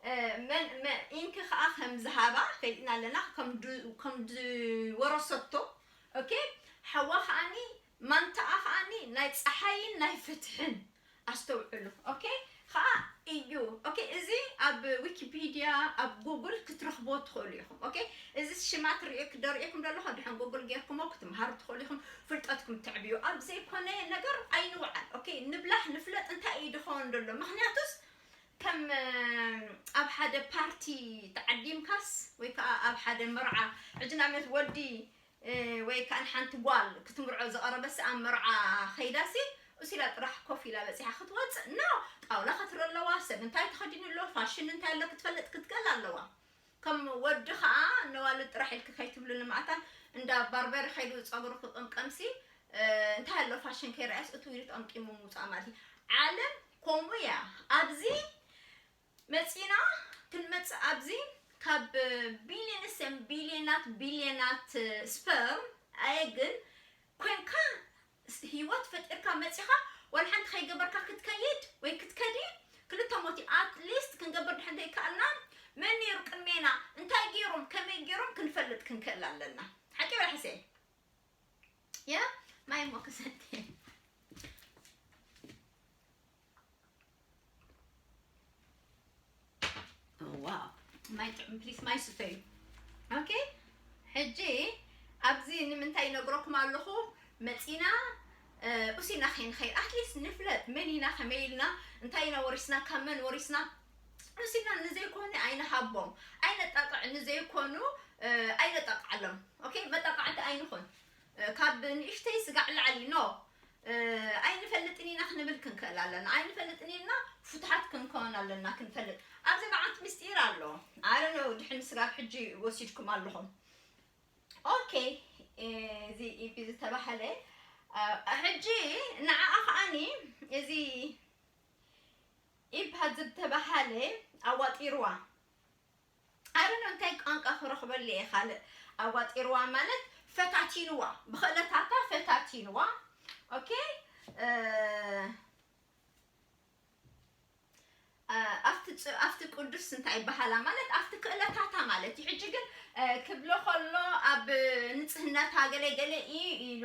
እ፣ መን፣ መ-፣ ኢንኪ ከኣ ከም ዝሃባ ፈሊጥና ኣለና፣ ከም ድ-፣ ከም ዝወረሰቶ። ኦኬ? ሓዋ ከኣኒ፣ ማንታኣ ከኣኒ ናይ ጸሓይን ናይ ፍትሕን። ኣስተውዕሉ። ኦኬ? ከኣ እዩ። ኦኬ? እዚ ኣብ ዊኪፒድያ፣ ኣብ ጉግል ክትረኽብዎ ትኽእሉ ኢኹም። ኦኬ? እዚ ሽማት ርእየ ክደርእየኩም ዘለኹ፣ ድሕን ጉግል ጌርኩሞ ክትምሃሩ ትኽእሉ ኢኹም፣ ፍልጠትኩም ተዕብዩ። ኣብ ዘይኮነ ነገር ኣይንውዓል። ኦኬ? ንብላሕ ንፍለጥ እንታይ እዩ ድኸውን ዘሎ? ምኽንያቱስ ከም፣ እ፣ ኣብ ሓደ ፓርቲ ተዓዲምካስ ወይ ከኣ ኣብ ሓደ መርዓ፣ ሕጂ ንኣብነት ወዲ፣ እ፣ ወይ ከኣ ሓንቲ ጓል ክትምርዖ ዝቐረበሲ ኣብ መርዓ ኸይዳሲ፣ እሱ ኢላ ጥራሕ ኮፍ ኢላ በጺሓ ክትወጽእ፣ ኖ፣ ጣውላ ከትሪ ኣለዋ፣ ሰብ እንታይ ተኸዲኑ ኣሎ፣ ፋሽን እንታይ ኣሎ ክትፈልጥ ክትክእል ኣለዋ። ከም ወዲ ከኣ ነዋልድ ጥራሕ ኢልኪ ከይትብሉ ንማእታን እንዳ ባርበሪ ከይዱ ጸጉሩ ክቕምቀምሲ፣ እ፣ እንታይ ኣሎ ፋሽን ከይረኣየስ እቱ ኢሉ ተቐምቂሙ ምውጻእ ማለት እዩ። ዓለም ከምኡ እያ። ኣብዚ መጺና ክንመጽእ ኣብዚ ካብ ቢልየንስ ን ቢልየናት ቢልየናት ስፐርም ኣየ ግን ኮንካ ስ-፣ ህይወት ፈጢርካ መጺኻ ዋላ ሓንቲ ከይገበርካ ክትከይድ ወይ ክትከዲ ክልተ ሞት እዩ። ኣትሊስት ክንገብር ድሕን ዘይከኣልና መን ነይሩ ቅድሜና፣ እንታይ ገይሮም፣ ከመይ ገይሮም ክንፈልጥ ክንክእል ኣለና። ሓቂ ወላ ሕሴ? ያ ማይ እሞ ክሰቲ። ዋው፣ ማይ ጥዑም፣ ፕሊስ፣ ማይ ስተዩ። ኦኬ፣ ሕጂ ኣብዚ ንምንታይ ይነግረኩም ኣለኹ? መጺና፣ እ፣ ኡሲና ከይንኸይድ፣ ኣትሊስት ንፍለጥ፣ መን ኢና፣ ከመይ ኢልና፣ እንታይ ኢና ወሪስና፣ ካብ መን ወሪስና፣ ኡሲና ንዘይኮነ ኣይንሃቦም፣ ኣይነጣቅዕ፣ ንዘይኮኑ፣ እ፣ ኣይነጣቅዓሎም። ኦኬ፣ መጣቃዕቲ ኣይንኹን። እ፣ ካብ ንእሽተይ ስጋዕ ላዕሊ፣ ኖ። እ፣ ኣይንፈልጥን ኢና ክንብል ክንክእል ኣለና። ኣይንፈልጥን ኢልና ፍቱሓት ክንከውን ኣለና፣ ክንፈልጥ። ኣብዚ መዓት ምስጢር ኣሎ። ኣረ ነው ድሕን ስጋብ ሕጂ ወሲድኩም ኣለኹም። ኦኬ፣ እ፣ እዚ ኢቢ ዝተባህለ፣ እ፣ ሕጂ ንዓኣ ከኣኒ እዚ ኢብ ዝተባህለ ኣዋጢርዋ። ኣረ ነው እንታይ ቋንቋ ክረኽበሉ እየ ካልእ። ኣዋጢርዋ ማለት ፈታቲንዋ፣ ብኽእለታታ ፈታቲንዋ። ኦኬ፣ እ፣ እ፣ ኣብቲ ጽ-፣ ኣብቲ ቅዱስ እንታይ ይበሃላ ማለት ኣብቲ ክእለታታ ማለት እዩ። ሕጂ ግን፣ እ፣ ክብሎ ከሎ ኣብ ንጽህናታ ገለ ገለ እዩ ኢሉ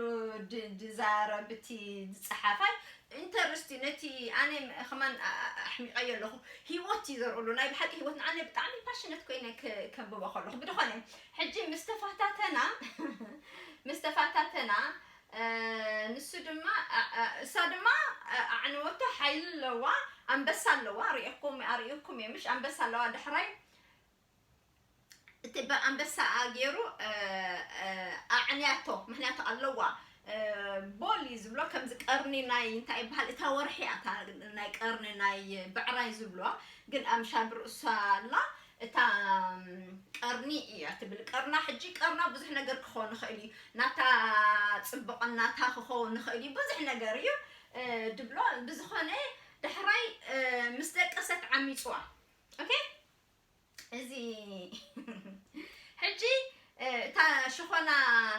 ድ-፣ ድዛረብ እቲ ዝጸሓፋይ። ኢንተረስቲ ነቲ ኣነ ከማን ኣ-፣ ኣ-፣ ኣሕሚቐዮ ኣለኹ። ህይወት እዩ ዘርእሉ፣ ናይ ብሓቂ ህይወት። ንዓነ ብጣዕሚ ፓሽነት ኮይነ ክ-፣ ከንብቦ ከለኹ። ብድኾነ፣ ሕጂ ምስ ተፋታተና፣ ምስ ተፋታተና፣ እ፣ ንሱ ድማ፣ እ፣ እ፣ እሳ ድማ፣ እ፣ ኣዕንወቶ ሓይሊ ኣለዋ፣ ኣንበሳ ኣለዋ። ርእየኩም፣ ኣርእየኩም እየ፣ ምሽ ኣንበሳ ኣለዋ። ዳሕራይ እቲ ብኣንበሳኣ ገይሩ፣ እ፣ እ፣ ኣዕንያቶ፣ ምኽንያቱ ኣለዋ፣ ቦል እዩ ዝብሎ። ከምዚ ቀርኒ ናይ እንታይ ይበሃል፣ እታ ወርሒ እያ፣ እታ ናይ ቀርኒ ናይ ብዕራይ ዝብልዋ፣ ግን ኣምሻብ ርእሳ ኣላ። እታ ቀርኒ እያ ትብል። ቀርና ሕጂ ቀርና ብዙሕ ነገር ክኸውን ይኽእል እዩ። ናታ ጽብቕናታ ክኸውን ይኽእል እዩ። ብዙሕ ነገር እዩ ድብሎ። ብዝኾነ ዳሕራይ ምስ ደቀሰት ዓሚጽዋ። ኦኬ፣ እዚ ሕጂ እታ ሽኾና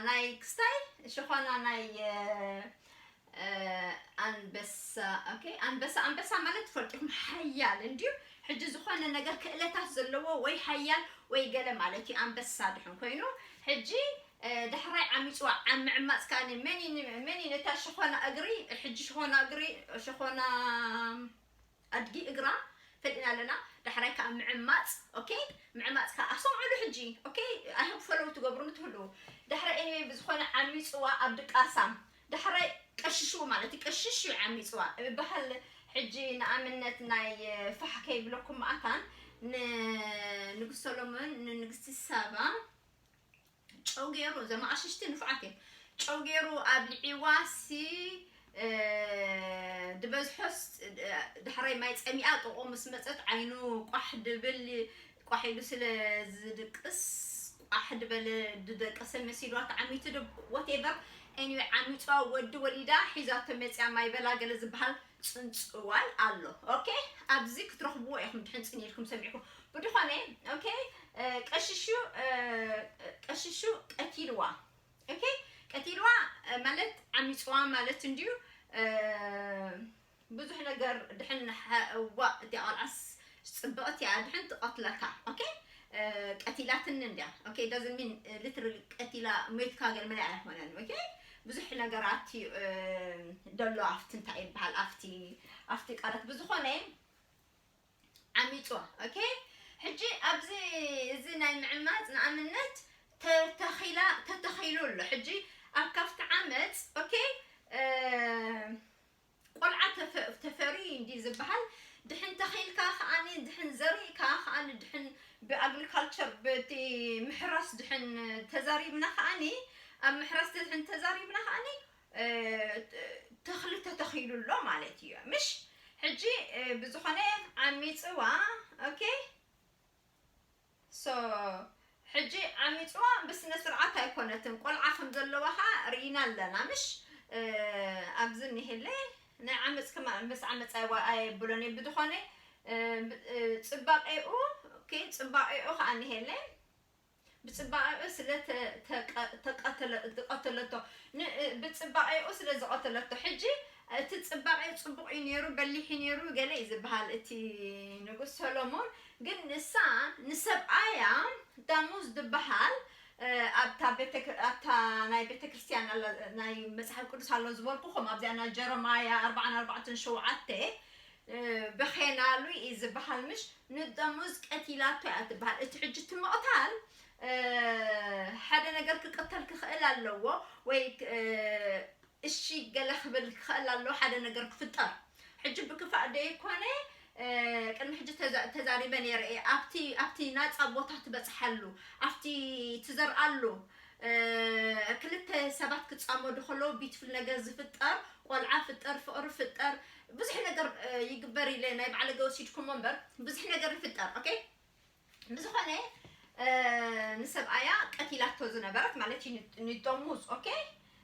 ናይ ክስታይ፣ ሽኾና ናይ ኣንበሳ። ኦኬ፣ ኣንበሳ፣ ኣንበሳ ማለት ትፈልጡ ኢኹም፣ ሓያል እንድዩ። ሕጂ ዝኾነ ነገር ክእለታት ዘለዎ ወይ ሓያል ወይ ገለ ማለት እዩ። ኣንበሳ ድሕን ኮይኑ፣ ሕጂ ዳሕራይ ዓሚፅዋ፣ ኣብ ምዕማፅ ከኣ መን እዩ፣ መን እዩ ነታ ሽኾና እግሪ፣ ሕጂ ሽኾና እግሪ፣ ሽኾና ኣድጊ እግራ ፈሊጥና ኣለና። ዳሕራይ ከኣ ምዕማፅ። ኦኬ፣ ምዕማፅ ከኣ ኣሰምዕሉ ሕጂ። ኦኬ፣ ኣይ ሆፕ ፈለው ትገብሩኒ ትህልዉ። ዳሕራይ ኤኒወይ ብዝኾነ ዓሚፅዋ ኣብ ድቃሳ፣ ዳሕራይ ቀሽሽው ማለት እዩ። ቀሽሽ እዩ ዓሚፅዋ እብሃል። ሕጂ ንኣብነት ናይ ፋሕ ከይብለኩም መኣታን ንንጉስ ሰሎሞን ንንግስቲ ሳባ ጨው ገይሩ፣ ዘመኣሽሽቲ ንፉዓት እዮም። ጨው ገይሩ ኣብሊዒዋ ሲ ድበዝሖስ ዳሕራይ ማይ ፀሚኣ ጥቑ ምስ መፀት ዓይኑ ቋሕ ድብል፣ ቋሕ ኢሉ ስለ ዝድቅስ ቋሕ ድበለ ድደቀሰ መሲልዋ ተዓሚቱ ዶ ወቴቨር። ኤኒወይ ዓሚፅዋ ወዲ ወሊዳ ሒዛቶ መፅያ ማይ በላ ገለ ዝበሃል ፅንፅዋል ኣሎ። ኦኬ፣ ኣብዚ ክትረኽብዎ ኢኹም ድሕን ፅን ኢልኩም ሰሚዕኩም። ብድኾነ ኦኬ፣ ቀሽሹ ቀሽሹ ቀቲልዋ። ኦኬ፣ ቀቲልዋ ማለት ዓሚፅዋ ማለት እንድዩ። ብዙሕ ነገር ድሕን እዋ እቲኣ ቆልዓስ ፅብቕቲ እያ፣ ድሕን ትቐትለካ። ኦኬ፣ ቀቲላትኒ እንድያ። ኦኬ፣ ዳዝን ሚን ሊትራሊ ቀቲላ ሞይትካ ገለ መለ ኣይኮነን። ኦኬ፣ ብዙሕ ነገራት እዩ ደሎ ኣብቲ እንታይ ይበሃል ኣብቲ ኣብቲ ቃላት። ብዝኾነ ዓሚፅዋ። ኦኬ፣ ሕጂ ኣብዚ እዚ ናይ ምዕማፅ ንኣብነት ተተኺላ ተተኺሉ ኣሎ። ሕጂ ኣብ ካብቲ ዓመፅ ኦኬ ቆልዓ ተፈሪ እንዲ ዝበሃል ድሕን ተኺልካ ከዓኒ ድሕን ዘሪእካ ከዓኒ ድሕን ብኣግሪካልቸር በቲ ምሕራስ ድሕን ተዛሪብና ከዓኒ ኣብ ምሕራስ ድሕን ተዛሪብና ከዓኒ ተኽሊ ተተኺሉ ኣሎ ማለት እዩ። ምሽ ሕጂ ብዝኾነ ዓሚፅዋ። ኦኬ ሶ ሕጂ ዓሚፅዋ ብስነ ስርዓት ኣይኮነትን፣ ቆልዓ ከም ዘለዋ ከዓ ርኢና ኣለና። ምሽ ኣብዚ እኒሄለ ናይ ዓመፅ ከማ ምስ ዓመፅ ኣየብሎን እዩ። ብዝኾነ ፅባቄኡ ኦኬ ፅባቄኡ ከዓ እኒሄለ ብፅባቐኡ ስለ ዝቐተለቶ ብፅባቐኡ ስለ ዝቐተለቶ ሕጂ እቲ ፅባቐ ፅቡቕ እዩ ነይሩ በሊሕ እዩ ነይሩ ገለ እዩ ዝበሃል እቲ ንጉስ ሰሎሞን። ግን ንሳ ንሰብኣያ ዳሙዝ ዝበሃል ኣብታ ናይ ቤተክርስትያን ናይ መፅሓፍ ቅዱስ ኣሎ ዝበልኩኹም ኣብዚኣ ናይ ጀረማያ ኣርባዓን ኣርባዕተን ሸውዓተ በኼናሉ እዩ ዝበሃል ምሽ ንደሞዝ ቀቲላቶ እያ ትበሃል። እቲ ሕጂ እቲ ምቕታል ሓደ ነገር ክቅተል ክኽእል ኣለዎ ወይ እሺ ገለ ክብል ክኽእል ኣለዎ ሓደ ነገር ክፍጠር። ሕጂ ብክፋእ ደይኮነ ቅድሚ ሕጂ ተዛሪበ ነይረ እየ ኣብቲ ኣብቲ ናፃ ቦታ ትበፅሓሉ ኣብቲ ትዘርኣሉ ክልተ ሰባት ክፃመዱ ከለዉ ቢትፍል ነገር ዝፍጠር ቆልዓ ፍጠር ፍቅሪ ፍጠር ብዙሕ ነገር ይግበር ኢለ ናይ ባዕለ ገወሲድኩሞ እምበር ብዙሕ ነገር ይፍጠር። ኦኬ ብዝኾነ ንሰብኣያ ቀቲላቶ ዝነበረት ማለት እዩ ንደሙዝ። ኦኬ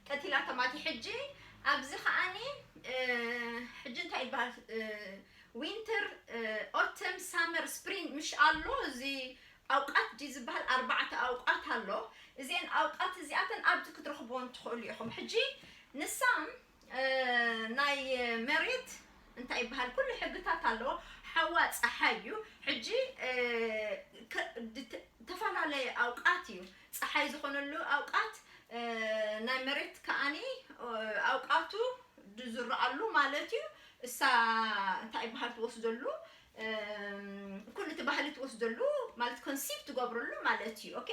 ቀቲላቶ ማለት ሕጂ ኣብዚ ከዓኒ ሕጂ እንታይ ይበሃል ዊንተር ኦተም ሳመር ስፕሪንግ ምሽ ኣሎ እዚ ኣውቃት ዲ ዝበሃል ኣርባዕተ ኣውቃት ኣሎ። እዚአን ኣውቃት እዚኣተን ኣብዚ ክትረኽብዎን ትኽእሉ ኢኹም። ሕጂ ንሳም ናይ መሬት እንታይ ይበሃል ኩሉ ሕግታት ኣለዎ። ሓዋ ፀሓይ እዩ። ሕጂ ዝተፈላለየ ኣውቃት እዩ። ፀሓይ ዝኾነሉ ኣውቃት ናይ መሬት ከዓኒ ኣውቃቱ ዝዝረኣሉ ማለት እዩ። እሳ እንታይ ይበሃል ትወስደሉ ኩሉ እቲ ባህሊ ትወስደሉ ማለት ኮንሲፕ ትገብረሉ ማለት እዩ። ኦኬ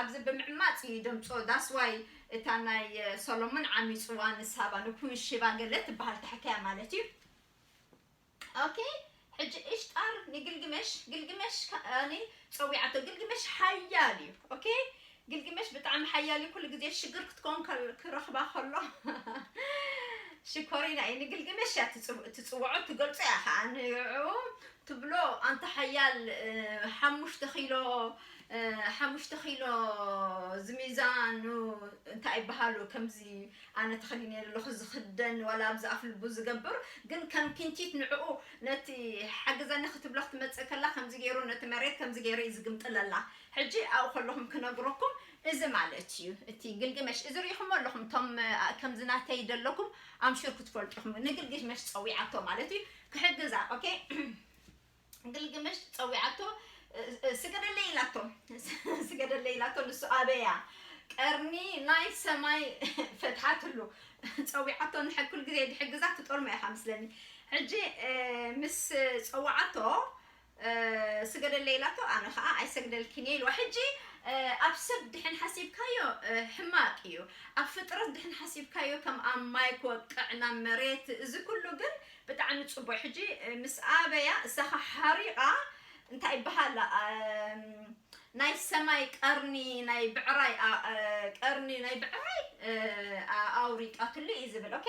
ኣብዚ ብምዕማፅ እዩ ደምፆ that's why እታ ናይ ሰሎሞን ዓሚፅዋ ንሳባ ንኩን ሽባ ገለ ትበሃል ታሕተያ ማለት እዩ። ኦኬ ሕጂ እሽጣር ንግልግመሽ ግልግመሽ ከኣኒ ፀዊዓቶ ግልግመሽ ሓያል እዩ። ኦኬ ግልግመሽ ብጣዕሚ ሓያል እዩ። ኩሉ ግዜ ሽግር ክትከውን ከል- ክረኽባ ከሎ ሽኮሪና እዩ። ንግልግመሽ እያ ትጽው- ትጽውዖ፣ ትገልጾ እያ ከዓ ንዕኡ ትብሎ። ኣንታ ሓያል እ፣ ሓሙሽተ ኪሎ እ፣ ሓሙሽተ ኪሎ ዝሚዛኑ እንታይ ይበሃሉ ከምዚ ኣነ ተኸዲነ ዘለኹ ዝኽደን ዋላ ኣብዚ ኣፍ ልቡ ዝገብር ግን ከም ኪንቲት ንዕኡ ነቲ ሓግዘኒ ክትብሎ ክትመጽእ ከላ ከምዚ ገይሩ ነቲ መሬት ከምዚ ገይሩ እዩ ዝግምጥለላ። ሕጂ ኣብኡ ከለኹም ክነግረኩም እዚ ማለት እዩ እቲ ግልግመሽ እዚ ርኢኹሞ ኣለኹም እቶም እ፣ ከምዚ ናተይ ደለኩም ኣምሹር ክትፈልጡ ኢኹም ንግልግመሽ ጸዊዓቶ ማለት እዩ ክሕግዛ ኦኬ ግልግመሽ ጸዊዓቶ እ፣ እ፣ ስገደለይ ኢላቶ ስገደለይ ኢላቶ ንሱ ኣበያ ቀርኒ ናይ ሰማይ ፈትሓትሉ ጸዊዓቶ ንሐኩል ግዜ ድሕግዛ ትጠልሞ ኢኻ ምስለኒ ሕጂ እ፣ ምስ ጸዋዓቶ እ፣ ስገደለይ ኢላቶ ኣነ ከዓ ኣይሰግደልኪን እየ ኢልዋ ሕጂ እ፣ ኣብ ሰብ ድሕን ሓሲብካዮ እ፣ ሕማቅ እዩ ኣብ ፍጥረት ድሕን ሓሲብካዮ ከም ኣብ ማይ ክወቅዕ ናብ መሬት እዚ ኩሉ ግን ብጣዕሚ ጽቡቅ ሕጂ እ፣ ምስ ኣበያ እሳኻ ሓሪቃ እንታይ ይበሃል ኣም፣ ናይ ሰማይ ቀርኒ ናይ ብዕራይ ኣ- እ፣ ቀርኒ ናይ ብዕራይ እ፣ ኣ- ኣውሪጣትሉ እዩ ዝብል ኦኬ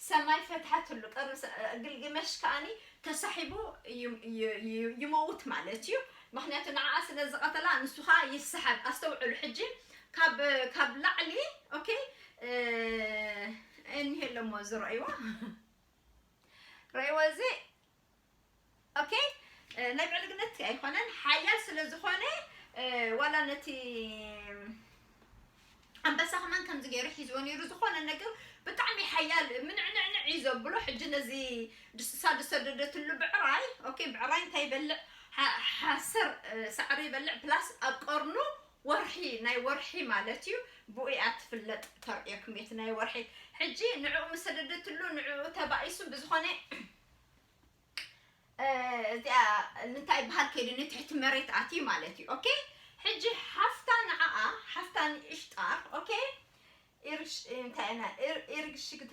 ሰማይ ፈትሓትሉ ቀርኒ ሰ- እ፣ ግልግመሽ ከኣኒ ተሳሒቡ ዩ- ዩ- ዩ- ይመውት ማለት እዩ ምክንያቱ ንዓኣ ስለ ዝቐተላ ንሱ ከዓ ይሰሓብ ኣስተውዕሉ ሕጂ ካብ ካብ ላዕሊ ኦኬ እ፣ እኒሄ ኣለሞ ዝረእይዋ ረእይዎ እዚ ኦኬ እ፣ ናይ ብዕልግነት ኣይኮነን ሓያል ስለ ዝኾነ እ፣ ዋላ ነቲ ኣንበሳ ከማን ከምዚ ገይሩ ሒዝዎ ነይሩ ዝኾነ ነገር ብጣዕሚ ሓያል ምንዕንዕንዕ እዩ ዘብሎ ሕጂ ነዚ ድስሳ ዝሰደደትሉ ብዕራይ ኦኬ ብዕራይ እንታይ ይበልዕ ሓ- ሓሰር እ፣ ሳዕሪ ይበልዕ ፕላስ ኣብ ቀርኑ ወርሒ ናይ ወርሒ ማለት እዩ ብኡ እያ ትፍለጥ ተርእየኩም እቲ ናይ ወርሒ ሕጂ ንዕኡ ምስ ሰደደትሉ ንዕኡ ተባኢሱ ብዝኾነ እ፣ እዚኣ እንታይ ይበሃል ከይዱ ንትሕቲ መሬት ኣትዩ ማለት እዩ ኦኬ ሕጂ ሓፍታ ንዓኣ ሓፍታ ንእሽጣር ኦኬ ኢርሽ እንታይ ኢና ኢር- ኢርግሽግተ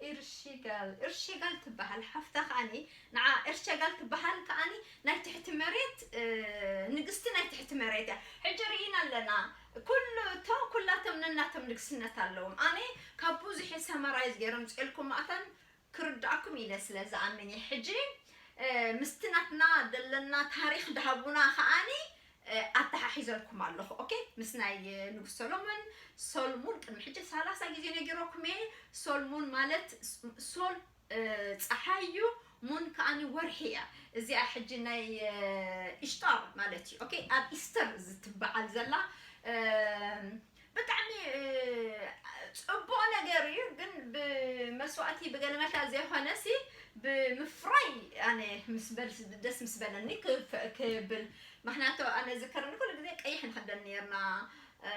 ኢርሽጋል ኢርሽጋል ትበሃል ሓፍታ ከዓኒ ንዓ ኢርሸጋል ትበሃል ከዓኒ ናይ ትሕቲ መሬት እ፣ ንግስቲ ናይ ትሕቲ መሬት እያ ሕጂ ርኢና ኣለና ኩሉ እቶም ኩላቶም ነናቶም ንግስነት ኣለዎም ኣነ ካብ ብዙሕ ሰመራይዝ ገይሮም ፅልኩም ማእታን ክርዳእኩም ኢለ ስለ ዝኣምን እየ ሕጂ እ፣ ምስቲ ናትና ዘለና ታሪክ ድሃቡና ከዓኒ እ፣ ኣተሓሒዘልኩም ኣለኹ ኦኬ ምስ ናይ እ፣ ንጉስ ሰሎሞን ሶልሙን ቅድሚ ሕጂ ሰላሳ ግዜ ነጊረኩም እየ ሶልሙን ማለት ስ- ሶል እ፣ ፀሓይ እዩ ሙን ከዓኒ ወርሒ እያ እዚኣ ሕጂ ናይ እ፣ ኢሽጣር ማለት እዩ ኦኬ ኣብ ኢስተር ዝትበዓል ዘላ እ፣ ብጣዕሚ እ፣ ፅቡቅ ነገር እዩ ግን ብመስዋእቲ ብገለመታ ዘይኮነ ሲ ብምፍራይ ኣነ ምስ በል ደስ ምስ በለኒ ክፍ- ክብል ምክንያቱ ኣነ ዝከረኒ ኩሉ ግዜ ቀይሕ ንክደን ነርና እ፣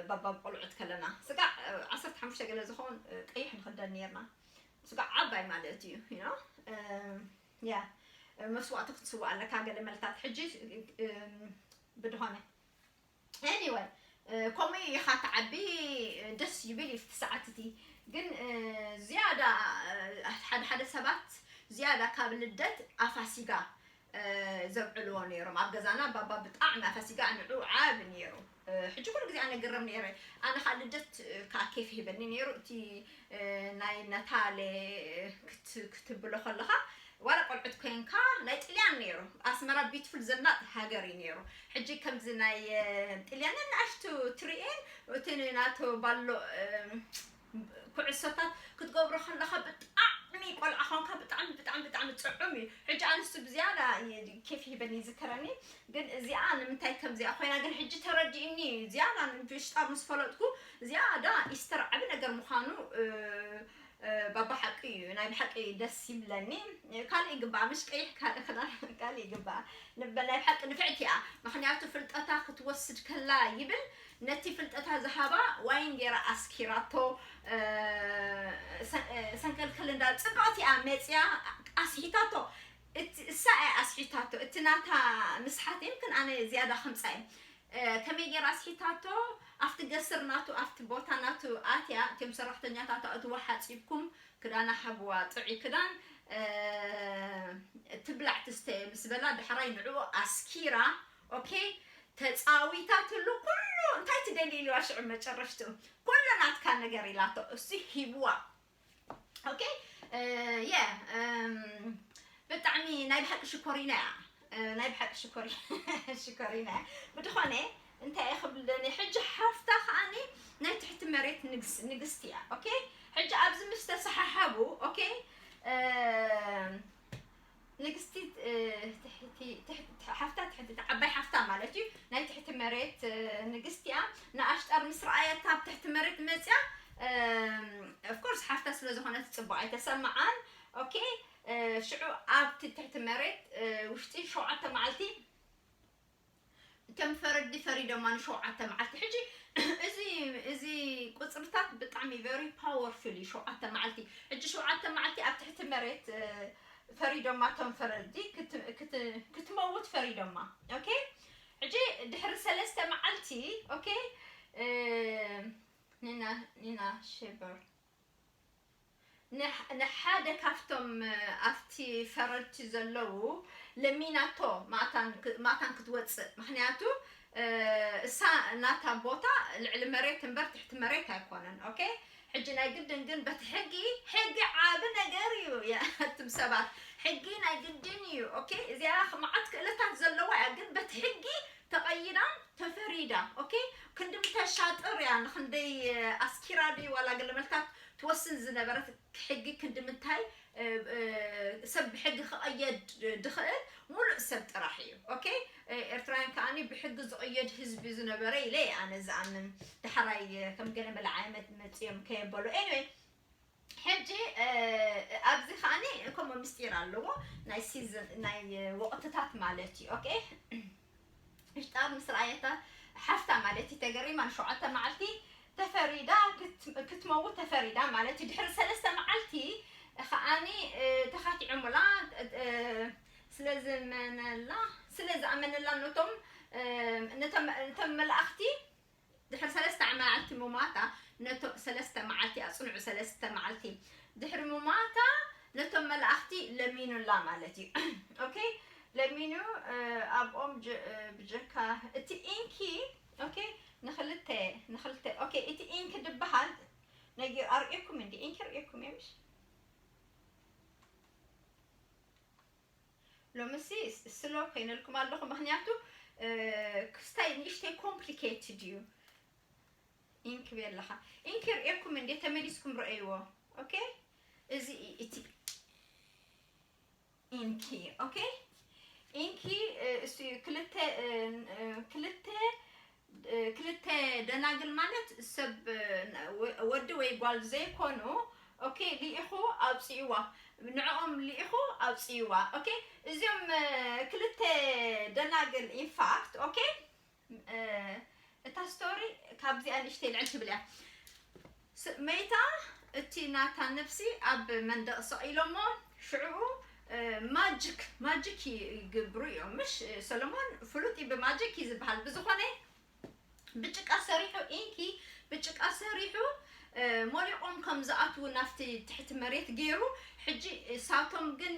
ባባ ቆልዑት ከለና ስጋዕ እ፣ ዓሰርተ ሓሙሽተ ገለ ዝኸውን እ፣ ቀይሕ ንክደን ነርና ስጋዕ ዓባይ ማለት እዩ you know እ፣ ያ መስዋእቲ ክትስዋእ ኣለካ ገለ መልታት ሕጂ እ፣ ብድኾነ anyway እ፣ ከምኡ ኢኻ ትዓቢ እ፣ ደስ ይብል እዩ እቲ ሰዓት እቲ ግን እ፣ ዝያዳ እ፣ ሓደ ሓደ ሰባት ዝያዳ ካብ ልደት ኣፋሲጋ እ፣ ዘብዕልዎ ነይሮም ኣብ ገዛና ባባ ብጣዕሚ ኣፋሲጋ ንዑ ዓቢ ነይሩ እ፣ ሕጂ ኩሉ ግዜ ኣነ ግረም ነይረ ኣነ ከዓ ልደት እ፣ ከዓ ኬፍ ሂበኒ ነይሩ እቲ እ፣ ናይ ነታለ ክት- ክትብሎ ከለካ ዋላ ቆልዑት ኮንካ ናይ ጥልያን ነይሩ ኣስመራ ቢትፉል ዘናጥ ሃገር እዩ ነይሩ ሕጂ ከምዚ ናይ እ፣ ጥልያን ንኣሽቱ ትርኤን እቲ ናቶ ባሎ እ፣ ኩዕሶታት ክትገብሮ ከለካ ብጣዕሚ ቆልዓ ኮንካ ብጣዕሚ ብጣዕሚ ብጣዕሚ ፅዑም እዩ ሕጂ ኣንስቱ ብዝያዳ እየ ኬፍ ሂበኒ ይዝከረኒ ግን እዚኣ ንምንታይ ከምዚኣ ኮይና ግን ሕጂ ተረዲእኒ ዝያዳ ንብሽጣ ምስ ፈለጥኩ ዝያዳ ኢስተር ዓቢ ነገር ምዃኑ እ፣ እ፣ ባባ ሓቂ እዩ ናይ ብሓቂ ደስ ይብለኒ ካልእ ይግባኣ ምሽ ቀይሕ ካልእ ክዳን ካልእ ይግባኣ ንበ ናይ ብሓቂ ንፍዕቲ እያ ምክንያቱ ፍልጠታ ክትወስድ ከላ ይብል ነቲ ፍልጠታ ዝሃባ ዋይን ገይራ ኣስኪራቶ እ፣ ሰ- እ፣ ሰንከልከል እንዳ ፅብቕቲ እያ መፅያ ኣስሒታቶ እቲ እሳ እያ ኣስሒታቶ እቲ ናታ ምስሓት ይምክን ኣነ ዝያዳ ከምፃ እየ እ፣ ከመይ ገይራ ኣስሒታቶ ኣብቲ ገስር ናቱ ኣብቲ ቦታ ናቱ ኣትያ እቲም ሰራሕተኛታት ኣእትዋ ሓፂብኩም ክዳና ሃብዋ ጥዑይ ክዳን እ፣ ትብላዕ ትስተ ምስ በላ ዳሕራይ ንዕኡ ኣስኪራ ኦኬ ተጻዊታትሉ። ኩሉ እንታይ ትደሊ ኢልዋ ሽዑ መጨረሽትኡ ኩሉ ናትካ ነገር ኢላቶ እሱ ሂብዋ። ኦኬ። የ ብጣዕሚ ናይ ብሓቂ ሽኮሪና እያ። ናይ ብሓቂ ሽኮሪ ሽኮሪና እያ። ብድኾነ እንታይ እየ ክብለኒ ሕጂ ሓፍታ ከዓኒ ናይ ትሕቲ መሬት ንግስ ንግስቲ እያ። ኦኬ። ሕጂ ኣብዚ ምስ ተሰሓሓቡ ኦኬ። ንግስቲ ሓፍታ ትሕቲ ዓባይ ሓፍታ ማለት እዩ። ናይ ትሕቲ መሬት ንግስቲ እያ። ንኣሽጠር ምስ ረኣየታ ኣብ ትሕቲ መሬት መፅያ ኦፍኮርስ ሓፍታ ስለ ዝኾነት ፅቡቅ ኣይተሰማዓን። ኦኬ። ሽዑ ኣብቲ ትሕቲ መሬት ውሽጢ ሸውዓተ መዓልቲ እቶም ፈረዲ ፈሪዶማ ንሸውዓተ መዓልቲ። ሕጂ እዚ እዚ ቁፅርታት ብጣዕሚ very powerful እዩ። ሸውዓተ መዓልቲ ሕጂ ሸውዓተ መዓልቲ ኣብ ትሕቲ መሬት ፈሪዶማ እቶም ፈረዲ ክትመውት ፈሪዶማ። ኦኬ። ሕጂ ድሕሪ ሰለስተ መዓልቲ ኦኬ። ኒና ኒና ሼበር ንሓደ ካብቶም ኣብቲ ፈረድቲ ዘለዉ ለሚናቶ ማእታን ክትወፅእ። ምክንያቱ እሳ ናታ ቦታ ልዕሊ መሬት እምበር ትሕቲ መሬት ኣይኮነን። ኦኬ። ሕጂ ናይ ግድን ግን በቲ ሕጊ ሕጊ ዓቢ ነገር እዩ። ኣቱም ሰባት ሕጊ ናይ ግድን እዩ። ኦኬ። እዚኣ መዓት ክእለታት ዘለዋ እያ ግን በቲ ሕጊ ተቐይዳ ተፈሪዳ። ኦኬ። ክንዲ ምተሻጥር እያ ንክንደይ ኣስኪራ ድዩ ዋላ ገለመልታት ትወስን ዝነበረት ሕጊ ክንዲ ምታይ ሰብ ብሕጊ ክቐየድ ድኽእል ሙሉእ ሰብ ጥራሕ እዩ። ኦኬ። ኤርትራውያን ከዓኒ ብሕጊ ዝቐየድ ህዝቢ ዝነበረ ኢለ ኣነ ዝኣምን። ዳሕራይ ከም ገለ መለ ዓመት መፅዮም ከየበሉ anyway ሕጂ ኣብዚ ከዓኒ ከምኡ ምስጢር ኣለዎ ናይ ሲዝን ናይ ወቕትታት ማለት እዩ። ኦኬ። ምሽጣር ምስ ረኣየታ ሓፍታ ማለት እዩ ተገሪማ ንሸውዓተ መዓልቲ ተፈሪዳ ክትመውት ተፈሪዳ ማለት እዩ። ድሕሪ ሰለስተ መዓልቲ ከዓኒ ተኻቲዖምላ ስለ ዝመነላ ስለ ዝኣመነላ ነቶም ነቶም መላእኽቲ ድሕሪ ሰለስተ መዓልቲ ሙማታ ነቶ ሰለስተ መዓልቲ ኣጽንዑ ሰለስተ መዓልቲ ድሕሪ ሙማታ ነቶም መላእኽቲ ለሚኑላ ማለት እዩ። ኦኬ። ለሚኑ ኣብኦም ብጀካ እቲ ኢንኪ ኦኬ። ንክልተ ንክልተ ኦኬ። እቲ ኢንኪ ድበሃል ነጊር ኣርእየኩም እንዲ ኢንኪ ርእየኩም የምሽ ሎምሲ ስሎ ኮይነልኩም ኣለኹ ምክንያቱ ክስታይ ንእሽተይ complicated እዩ። ኢንክ ቤለኻ ኢንክ ርእየኩም እንዴ ተመሊስኩም ረእይዎ። ኦኬ። እዚ እቲ ኢንኪ ኦኬ። ኢንኪ እሱ ክልተ ክልተ ክልተ ደናግል ማለት ሰብ ወዲ ወይ ጓል ዘይኮኑ ኦኬ። ልኢኹ ኣውፅእዋ ንዕኦም ልኢኹ ኣውፅእዋ ኦኬ። እዚኦም ክልተ ደናግል in fact ኦኬ። እታ ስቶሪ ካብዚኣ ንእሽተይ ልዕል ትብል እያ። መይታ እቲ ናታ ነፍሲ ኣብ መንደቕ ሰቒሎሞ ሽዕኡ ማጅክ ማጅክ ይግብሩ እዮም ምሽ ሰሎሞን ፍሉጥ እዩ ብማጅክ እዩ ዝበሃል ብዝኾነ ብጭቃ ሰሪሑ ኢንኪ ብጭቃ ሰሪሑ ሞሊቆም ከም ዝኣትዉ ናብቲ ትሕቲ መሬት ገይሩ ሕጂ ሳቶም ግን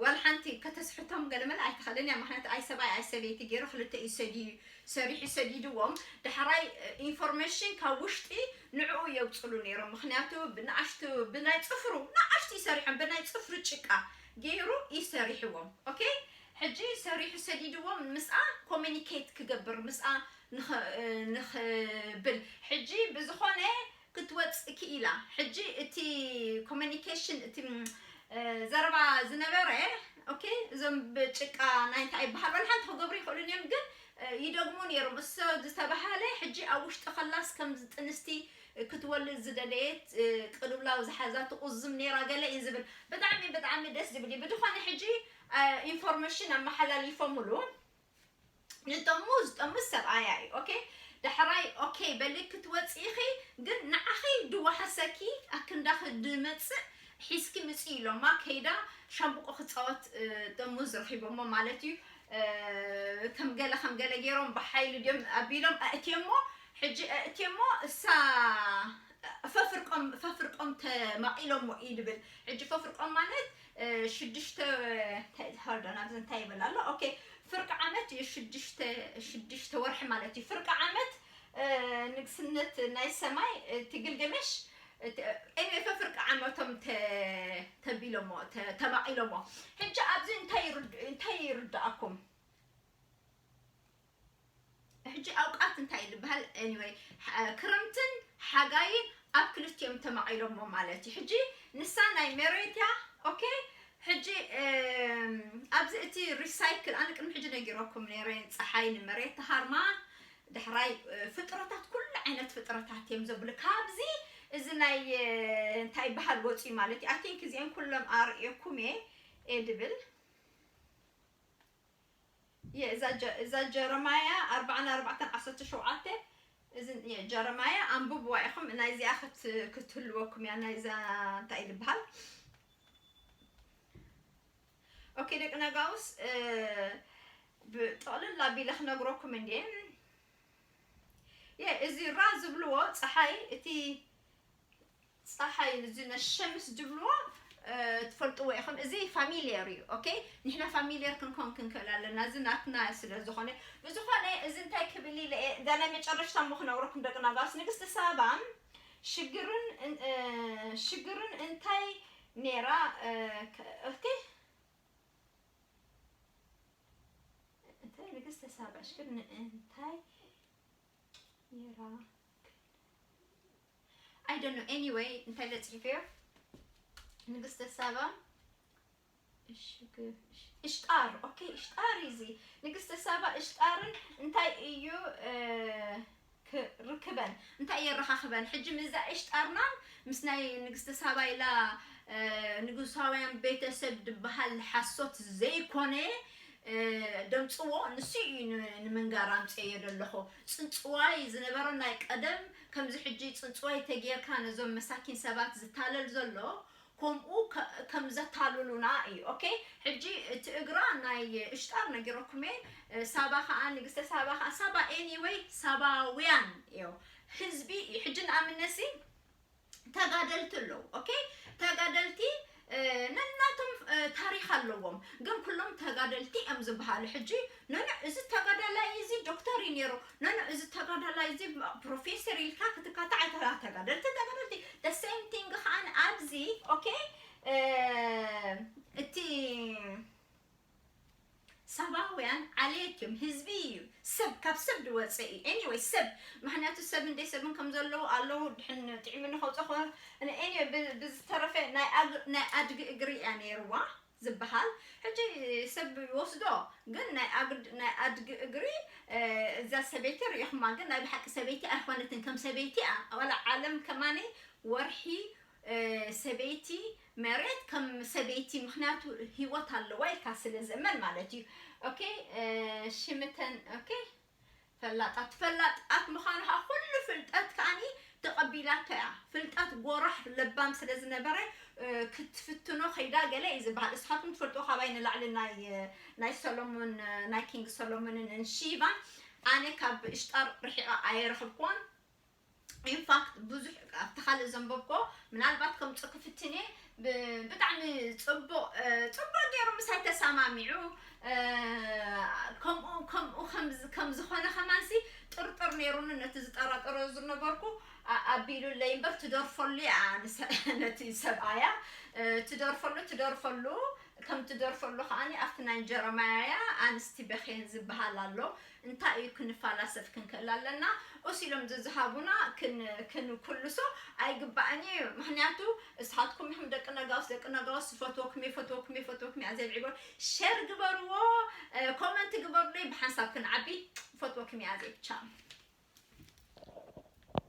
ዋላ ሓንቲ ከተስሕቶም ገለመለ ኣይትኽእልን እያ ምክንያቱ ኣይ ሰብኣይ ኣይ ሰበይቲ ገይሩ ክልተ እዩ ሰዲዩ ሰሪሑ ሰዲድዎም ዳሕራይ ኢንፎርሜሽን ካብ ውሽጢ ንዕኡ የውፅሉ ነይሮም ምክንያቱ ብንኣሽቱ ብናይ ፅፍሩ ንኣሽቱ ይሰሪሖም ብናይ ፅፍሩ ጭቃ ገይሩ ይሰሪሕዎም ኦኬ። ሕጂ ሰሪሑ ሰዲድዎም ምስኣ ኮሚኒኬት ክገብር ምስኣ ንኽብል ሕጂ ብዝኾነ ክትወፅእ ክኢላ። ሕጂ እቲ ኮሚኒኬሽን እቲ ዘረባ ዝነበረ ኦኬ እዞም ብጭቃ ናይ እንታይ ይበሃል ወላ ሓንቲ ክገብሩ ይኽእሉን እዮም ግን ይደግሙ ነይሮም እሶ ዝተባሃለ ሕጂ ኣብ ውሽጢ ከላስ ከም ጥንስቲ ክትወልድ ዝደለየት ቅልውላው ዝሓዛ ትቁዝም ነይራ ገለ እዩ ዝብል ብጣዕሚ ብጣዕሚ ደስ ዝብል እዩ ብድኾነ ሕጂ ኢንፎርሜሽን ኣመሓላሊፎምሉ ንጠሙ ዝጠሙ ሰብኣያ እዩ ኦኬ ዳሕራይ ኦኬ በሊ ክትወፂ ኢኺ ግን ንዓኺ ድዋሓሰኪ ኣክንዳኺ ድመፅእ ሒዝኪ ምፂ ኢሎማ ከይዳ ሻምብቆ ክፃወት ጠሙ ዝረኪቦሞ ማለት እዩ ከም ገለ ከም ገለ ገይሮም ብሓይሊ ድዮም ኣቢሎም ኣእትየሞ ሕጂ ኣእትየሞ እሳ ፈፍርቆም ፈፍርቆም ተማቂሎሞ እዩ ድብል ሕጂ ፈፍርቆም ማለት ሽዱሽተ ሆልዶ ናብዚ እንታይ ይብል ኣሎ ኦኬ ፍርቂ ዓመት እዩ፣ ሽዱሽተ ሽዱሽተ ወርሒ ማለት እዩ። ፍርቂ ዓመት፣ እ፣ ንግስነት ናይ ሰማይ፣ እቲ ግልገመሽ፣ እቲ፣ ኤኒዌይ፣ ፍርቂ ዓመቶም ተ-፣ ተቢሎሞ፣ ተ-፣ ተማቒሎሞ። ሕጂ ኣብዚ እንታይ ይርድ-፣ እንታይ ይርድኣኩም? ሕጂ ኣውቃት እንታይ እዩ ዝበሃል? ኤኒዌይ፣ ሐ-፣ ክረምትን ሓጋይን ኣብ ክልቲኦም ተማቒሎሞ ማለት እዩ። ሕጂ ንሳ ናይ መሬት እያ። ኦኬ፣ ሕጂ፣ እም፣ ኣብዚ እቲ ሪሳይክል፣ ኣነ ቅድሚ ሕጂ ነጊረኩም ነይረ፣ ጸሓይ ንመሬት ትሃርማ፣ ዳሕራይ፣ እ፣ ፍጥረታት፣ ኩሉ ዓይነት ፍጥረታት እዮም ዘብሉ። ካብዚ እዚ ናይ፣ እ፣ እንታይ በሃል ወፂኡ ማለት እዩ። ኣይ ቲንክ እዚአን ኩሎም ኣርእየኩም እየ፣ እየ ድብል። የ-፣ እዛ ጀ-፣ እዛ ጀረማያ ኣርባዓን ኣርባዕተን ዓሰርተ ሸውዓተ፣ እዚ የ-፣ ጀረማያ ኣንብብዋ ኢኹም። ናይዚኣ ክት-፣ ክትህልወኩም እያ። ናይዛ እንታይ ዝበሃል? ኦኬ፣ ደቂ ነጋውስ፣ እ፣ ብጥቕልል ኣቢለ ክነግረኩም እንድየ። የ-፣ እዚ ራ ዝብልዎ ጸሓይ፣ እቲ ጸሓይ፣ እዚ ነሸምስ ዝብልዎ፣ እ፣ ትፈልጥዎ ኢኹም። እዚ ፋሚሊየር እዩ። ኦኬ፣ ንሕና ፋሚሊየር ክንኮን ክንክእል ኣለና፣ እዚ ናትና ስለ ዝኾነ። ብዝኾነ፣ እዚ እንታይ ክብል ኢለ እየ፣ እዛ ናይ መጨረሽታ እሞ ክነግረኩም፣ ደቂ ነጋውስ። ንግስቲ ሳባ ሽግርን እን-፣ እ፣ ሽግርን እንታይ ነይራ፣ እ፣ ከ-፣ ኦኬ፣ እንታይ ንግስቲ ሳባ ሽግር ን-፣ እንታይ ነይራ? I don't know። ኤኒዌይ፣ እንታይ ኢለ ጽሒፈዮ? ንግስቲ ሳባ እሽግ-፣ እሽ-፣ እሽጣር። ኦኬ፣ እሽጣር እዩ እዚ። ንግስቲ ሳባ እሽጣርን እንታይ እዩ፣ እ፣ ክ-፣ ርክበን? እንታይ የረኻኽበን? ሕጂ ምስዛ እሽጣርና ምስ ናይ ንግስቲ ሳባ ኢላ፣ እ፣ ንጉሳውያን ቤተሰብ ድበሃል ሓሶት ዘይኮነ፣ እ፣ ደምጽዎ ንሱ እዩ ን-፣ ንምንጋር ኣምጽኤዮ ዘለኹ። ጽንጽዋይ ዝነበረ ናይ ቀደም፣ ከምዚ ሕጂ ጽንጽዋይ ተጌርካ ነዞም መሳኪን ሰባት ዝታለል ዘሎ፣ ከምኡ ከ-፣ ከም ዘታልሉና እዩ። ኦኬ፣ ሕጂ እቲ እግራ ናይ እሽጣር ነጊረኩም እየ። ሳባ ከዓ፣ ንግስተ ሳባ ከዓ፣ ሳባ ኤኒወይ ሳባውያን እዩ፣ ህዝቢ እዩ። ሕጂ ንኣብነሲ ተጋደልቲ ኣለዉ። ኦኬ፣ ተጋደልቲ፣ እ፣ ነናቶም፣ እ፣ ታሪኽ ኣለዎም፣ ግን ኩሎም ተጋደልቲ እዮም ዝበሃሉ። ሕጂ ነነ እዚ ተጋዳላይ እዚ ዶክተር እዩ ነይሩ፣ ነነ እዚ ተጋዳላይ እዚ ፕሮፌሰር ኢልካ ክትካታዕ ኣይተራ-፣ ተጋደልቲ፣ ተጋደልቲ። The same thing ከዓን ኣብዚ፣ ኦኬ፣ እ፣ እቲ ሳባውያን ዓሌት እዮም፣ ህዝቢ እዩ፣ ሰብ ካብ ሰብ ዝወፀ እዩ። ኤኒወይ፣ ሰብ፣ ምክንያቱ ሰብ እንደ ሰብን ከም ዘለዉ ኣለዉ፣ ድሕን ጥዒሙኒ ከውፀ ኮ-፣ ን-፣ ኤኒወይ፣ ብ-፣ ብዝተረፈ ናይ ኣግ-፣ ናይ ኣድጊ እግሪ እያ ነይርዋ ዝበሃል። ሕጂ ሰብ ይወስዶ፣ ግን ናይ ኣግድ-፣ ናይ ኣድጊ እግሪ፣ እ፣ እዛ ሰበይቲ ርኢኹማ፣ ግን ናይ ብሓቂ ሰበይቲ ኣይኮነትን፣ ከም ሰበይቲ እያ። ዋላ ዓለም ከማኒ ወርሒ፣ እ፣ ሰበይቲ መሬት ከም ሰበይቲ፣ ምክንያቱ ህይወት ኣለዋ ኢልካ ስለ ዝእመን ማለት እዩ። ኦኬ፣ እ፣ ሽምተን፣ ኦኬ፣ ፈላጣት፣ ፈላጣት ምዃኑ ከዓ ኩሉ ፍልጠት ከዓኒ ተቐቢላቶ እያ። ፍልጠት ጎራሕ ለባም ስለ ዝነበረ፣ እ፣ ክትፍትኖ ከይዳ ገለ እዩ ዝበሃል። እስኻትኩም ትፈልጥዎ ካባይ ንላዕሊ ናይ፣ ናይ ሰሎሞን፣ ናይ ኪንግ ሰሎሞንን ን ሺቫን ኣነ ካብ እሽጣር ርሒቐ ኣየረኽብክዎን። ኢንፋክት ብዙሕ ኣብቲ ካልእ ዘንበብኮ ምናልባት ከምፅእ ክፍትን እየ። ብ-፣ ብጣዕሚ ፅቡቕ፣ እ፣ ፅቡቕ ገይሩ ምሳይ ተሰማሚዑ፣ እ፣ ከምኡ፣ ከምኡ ከም ዝ-፣ ከም ዝኾነ ከማንሲ ጥርጥር ነይሩኒ። ነቲ ዝጠራጠሮ ዝነበርኩ ኣ-፣ ኣቢሉለይ እምበር ትደርፈሉ እያ ንሰ-፣ ነቲ ሰብኣያ፣ እ፣ ትደርፈሉ፣ ትደርፈሉ፣ ከም ትደርፈሉ ከዓኒ ኣብቲ ናይ ጀረማያ ኣንስቲ በኼን ዝበሃል ኣሎ። እንታይ እዩ ክንፈላሰፍ ክንክእል ኣለና። ኦስ ኢሎም ዝዝሃቡና ክን-፣ ክንክልሶ ኣይግባእን እዩ። ምክንያቱ እስኻትኩም ኢኹም ደቂ ነጋውስ፣ ደቂ ነጋውስ፣ ፈትወኩም እየ፣ ፈትወኩም እየ፣ ፈትወኩም እየ፣ ኣዜብ ዕጎል። ሸር ግበርዎ፣ እ፣ ኮመንት ግበሩለይ፣ ብሓንሳብ ክንዓቢ። ፈትወኩም እየ፣ ኣዜብ። ቻው።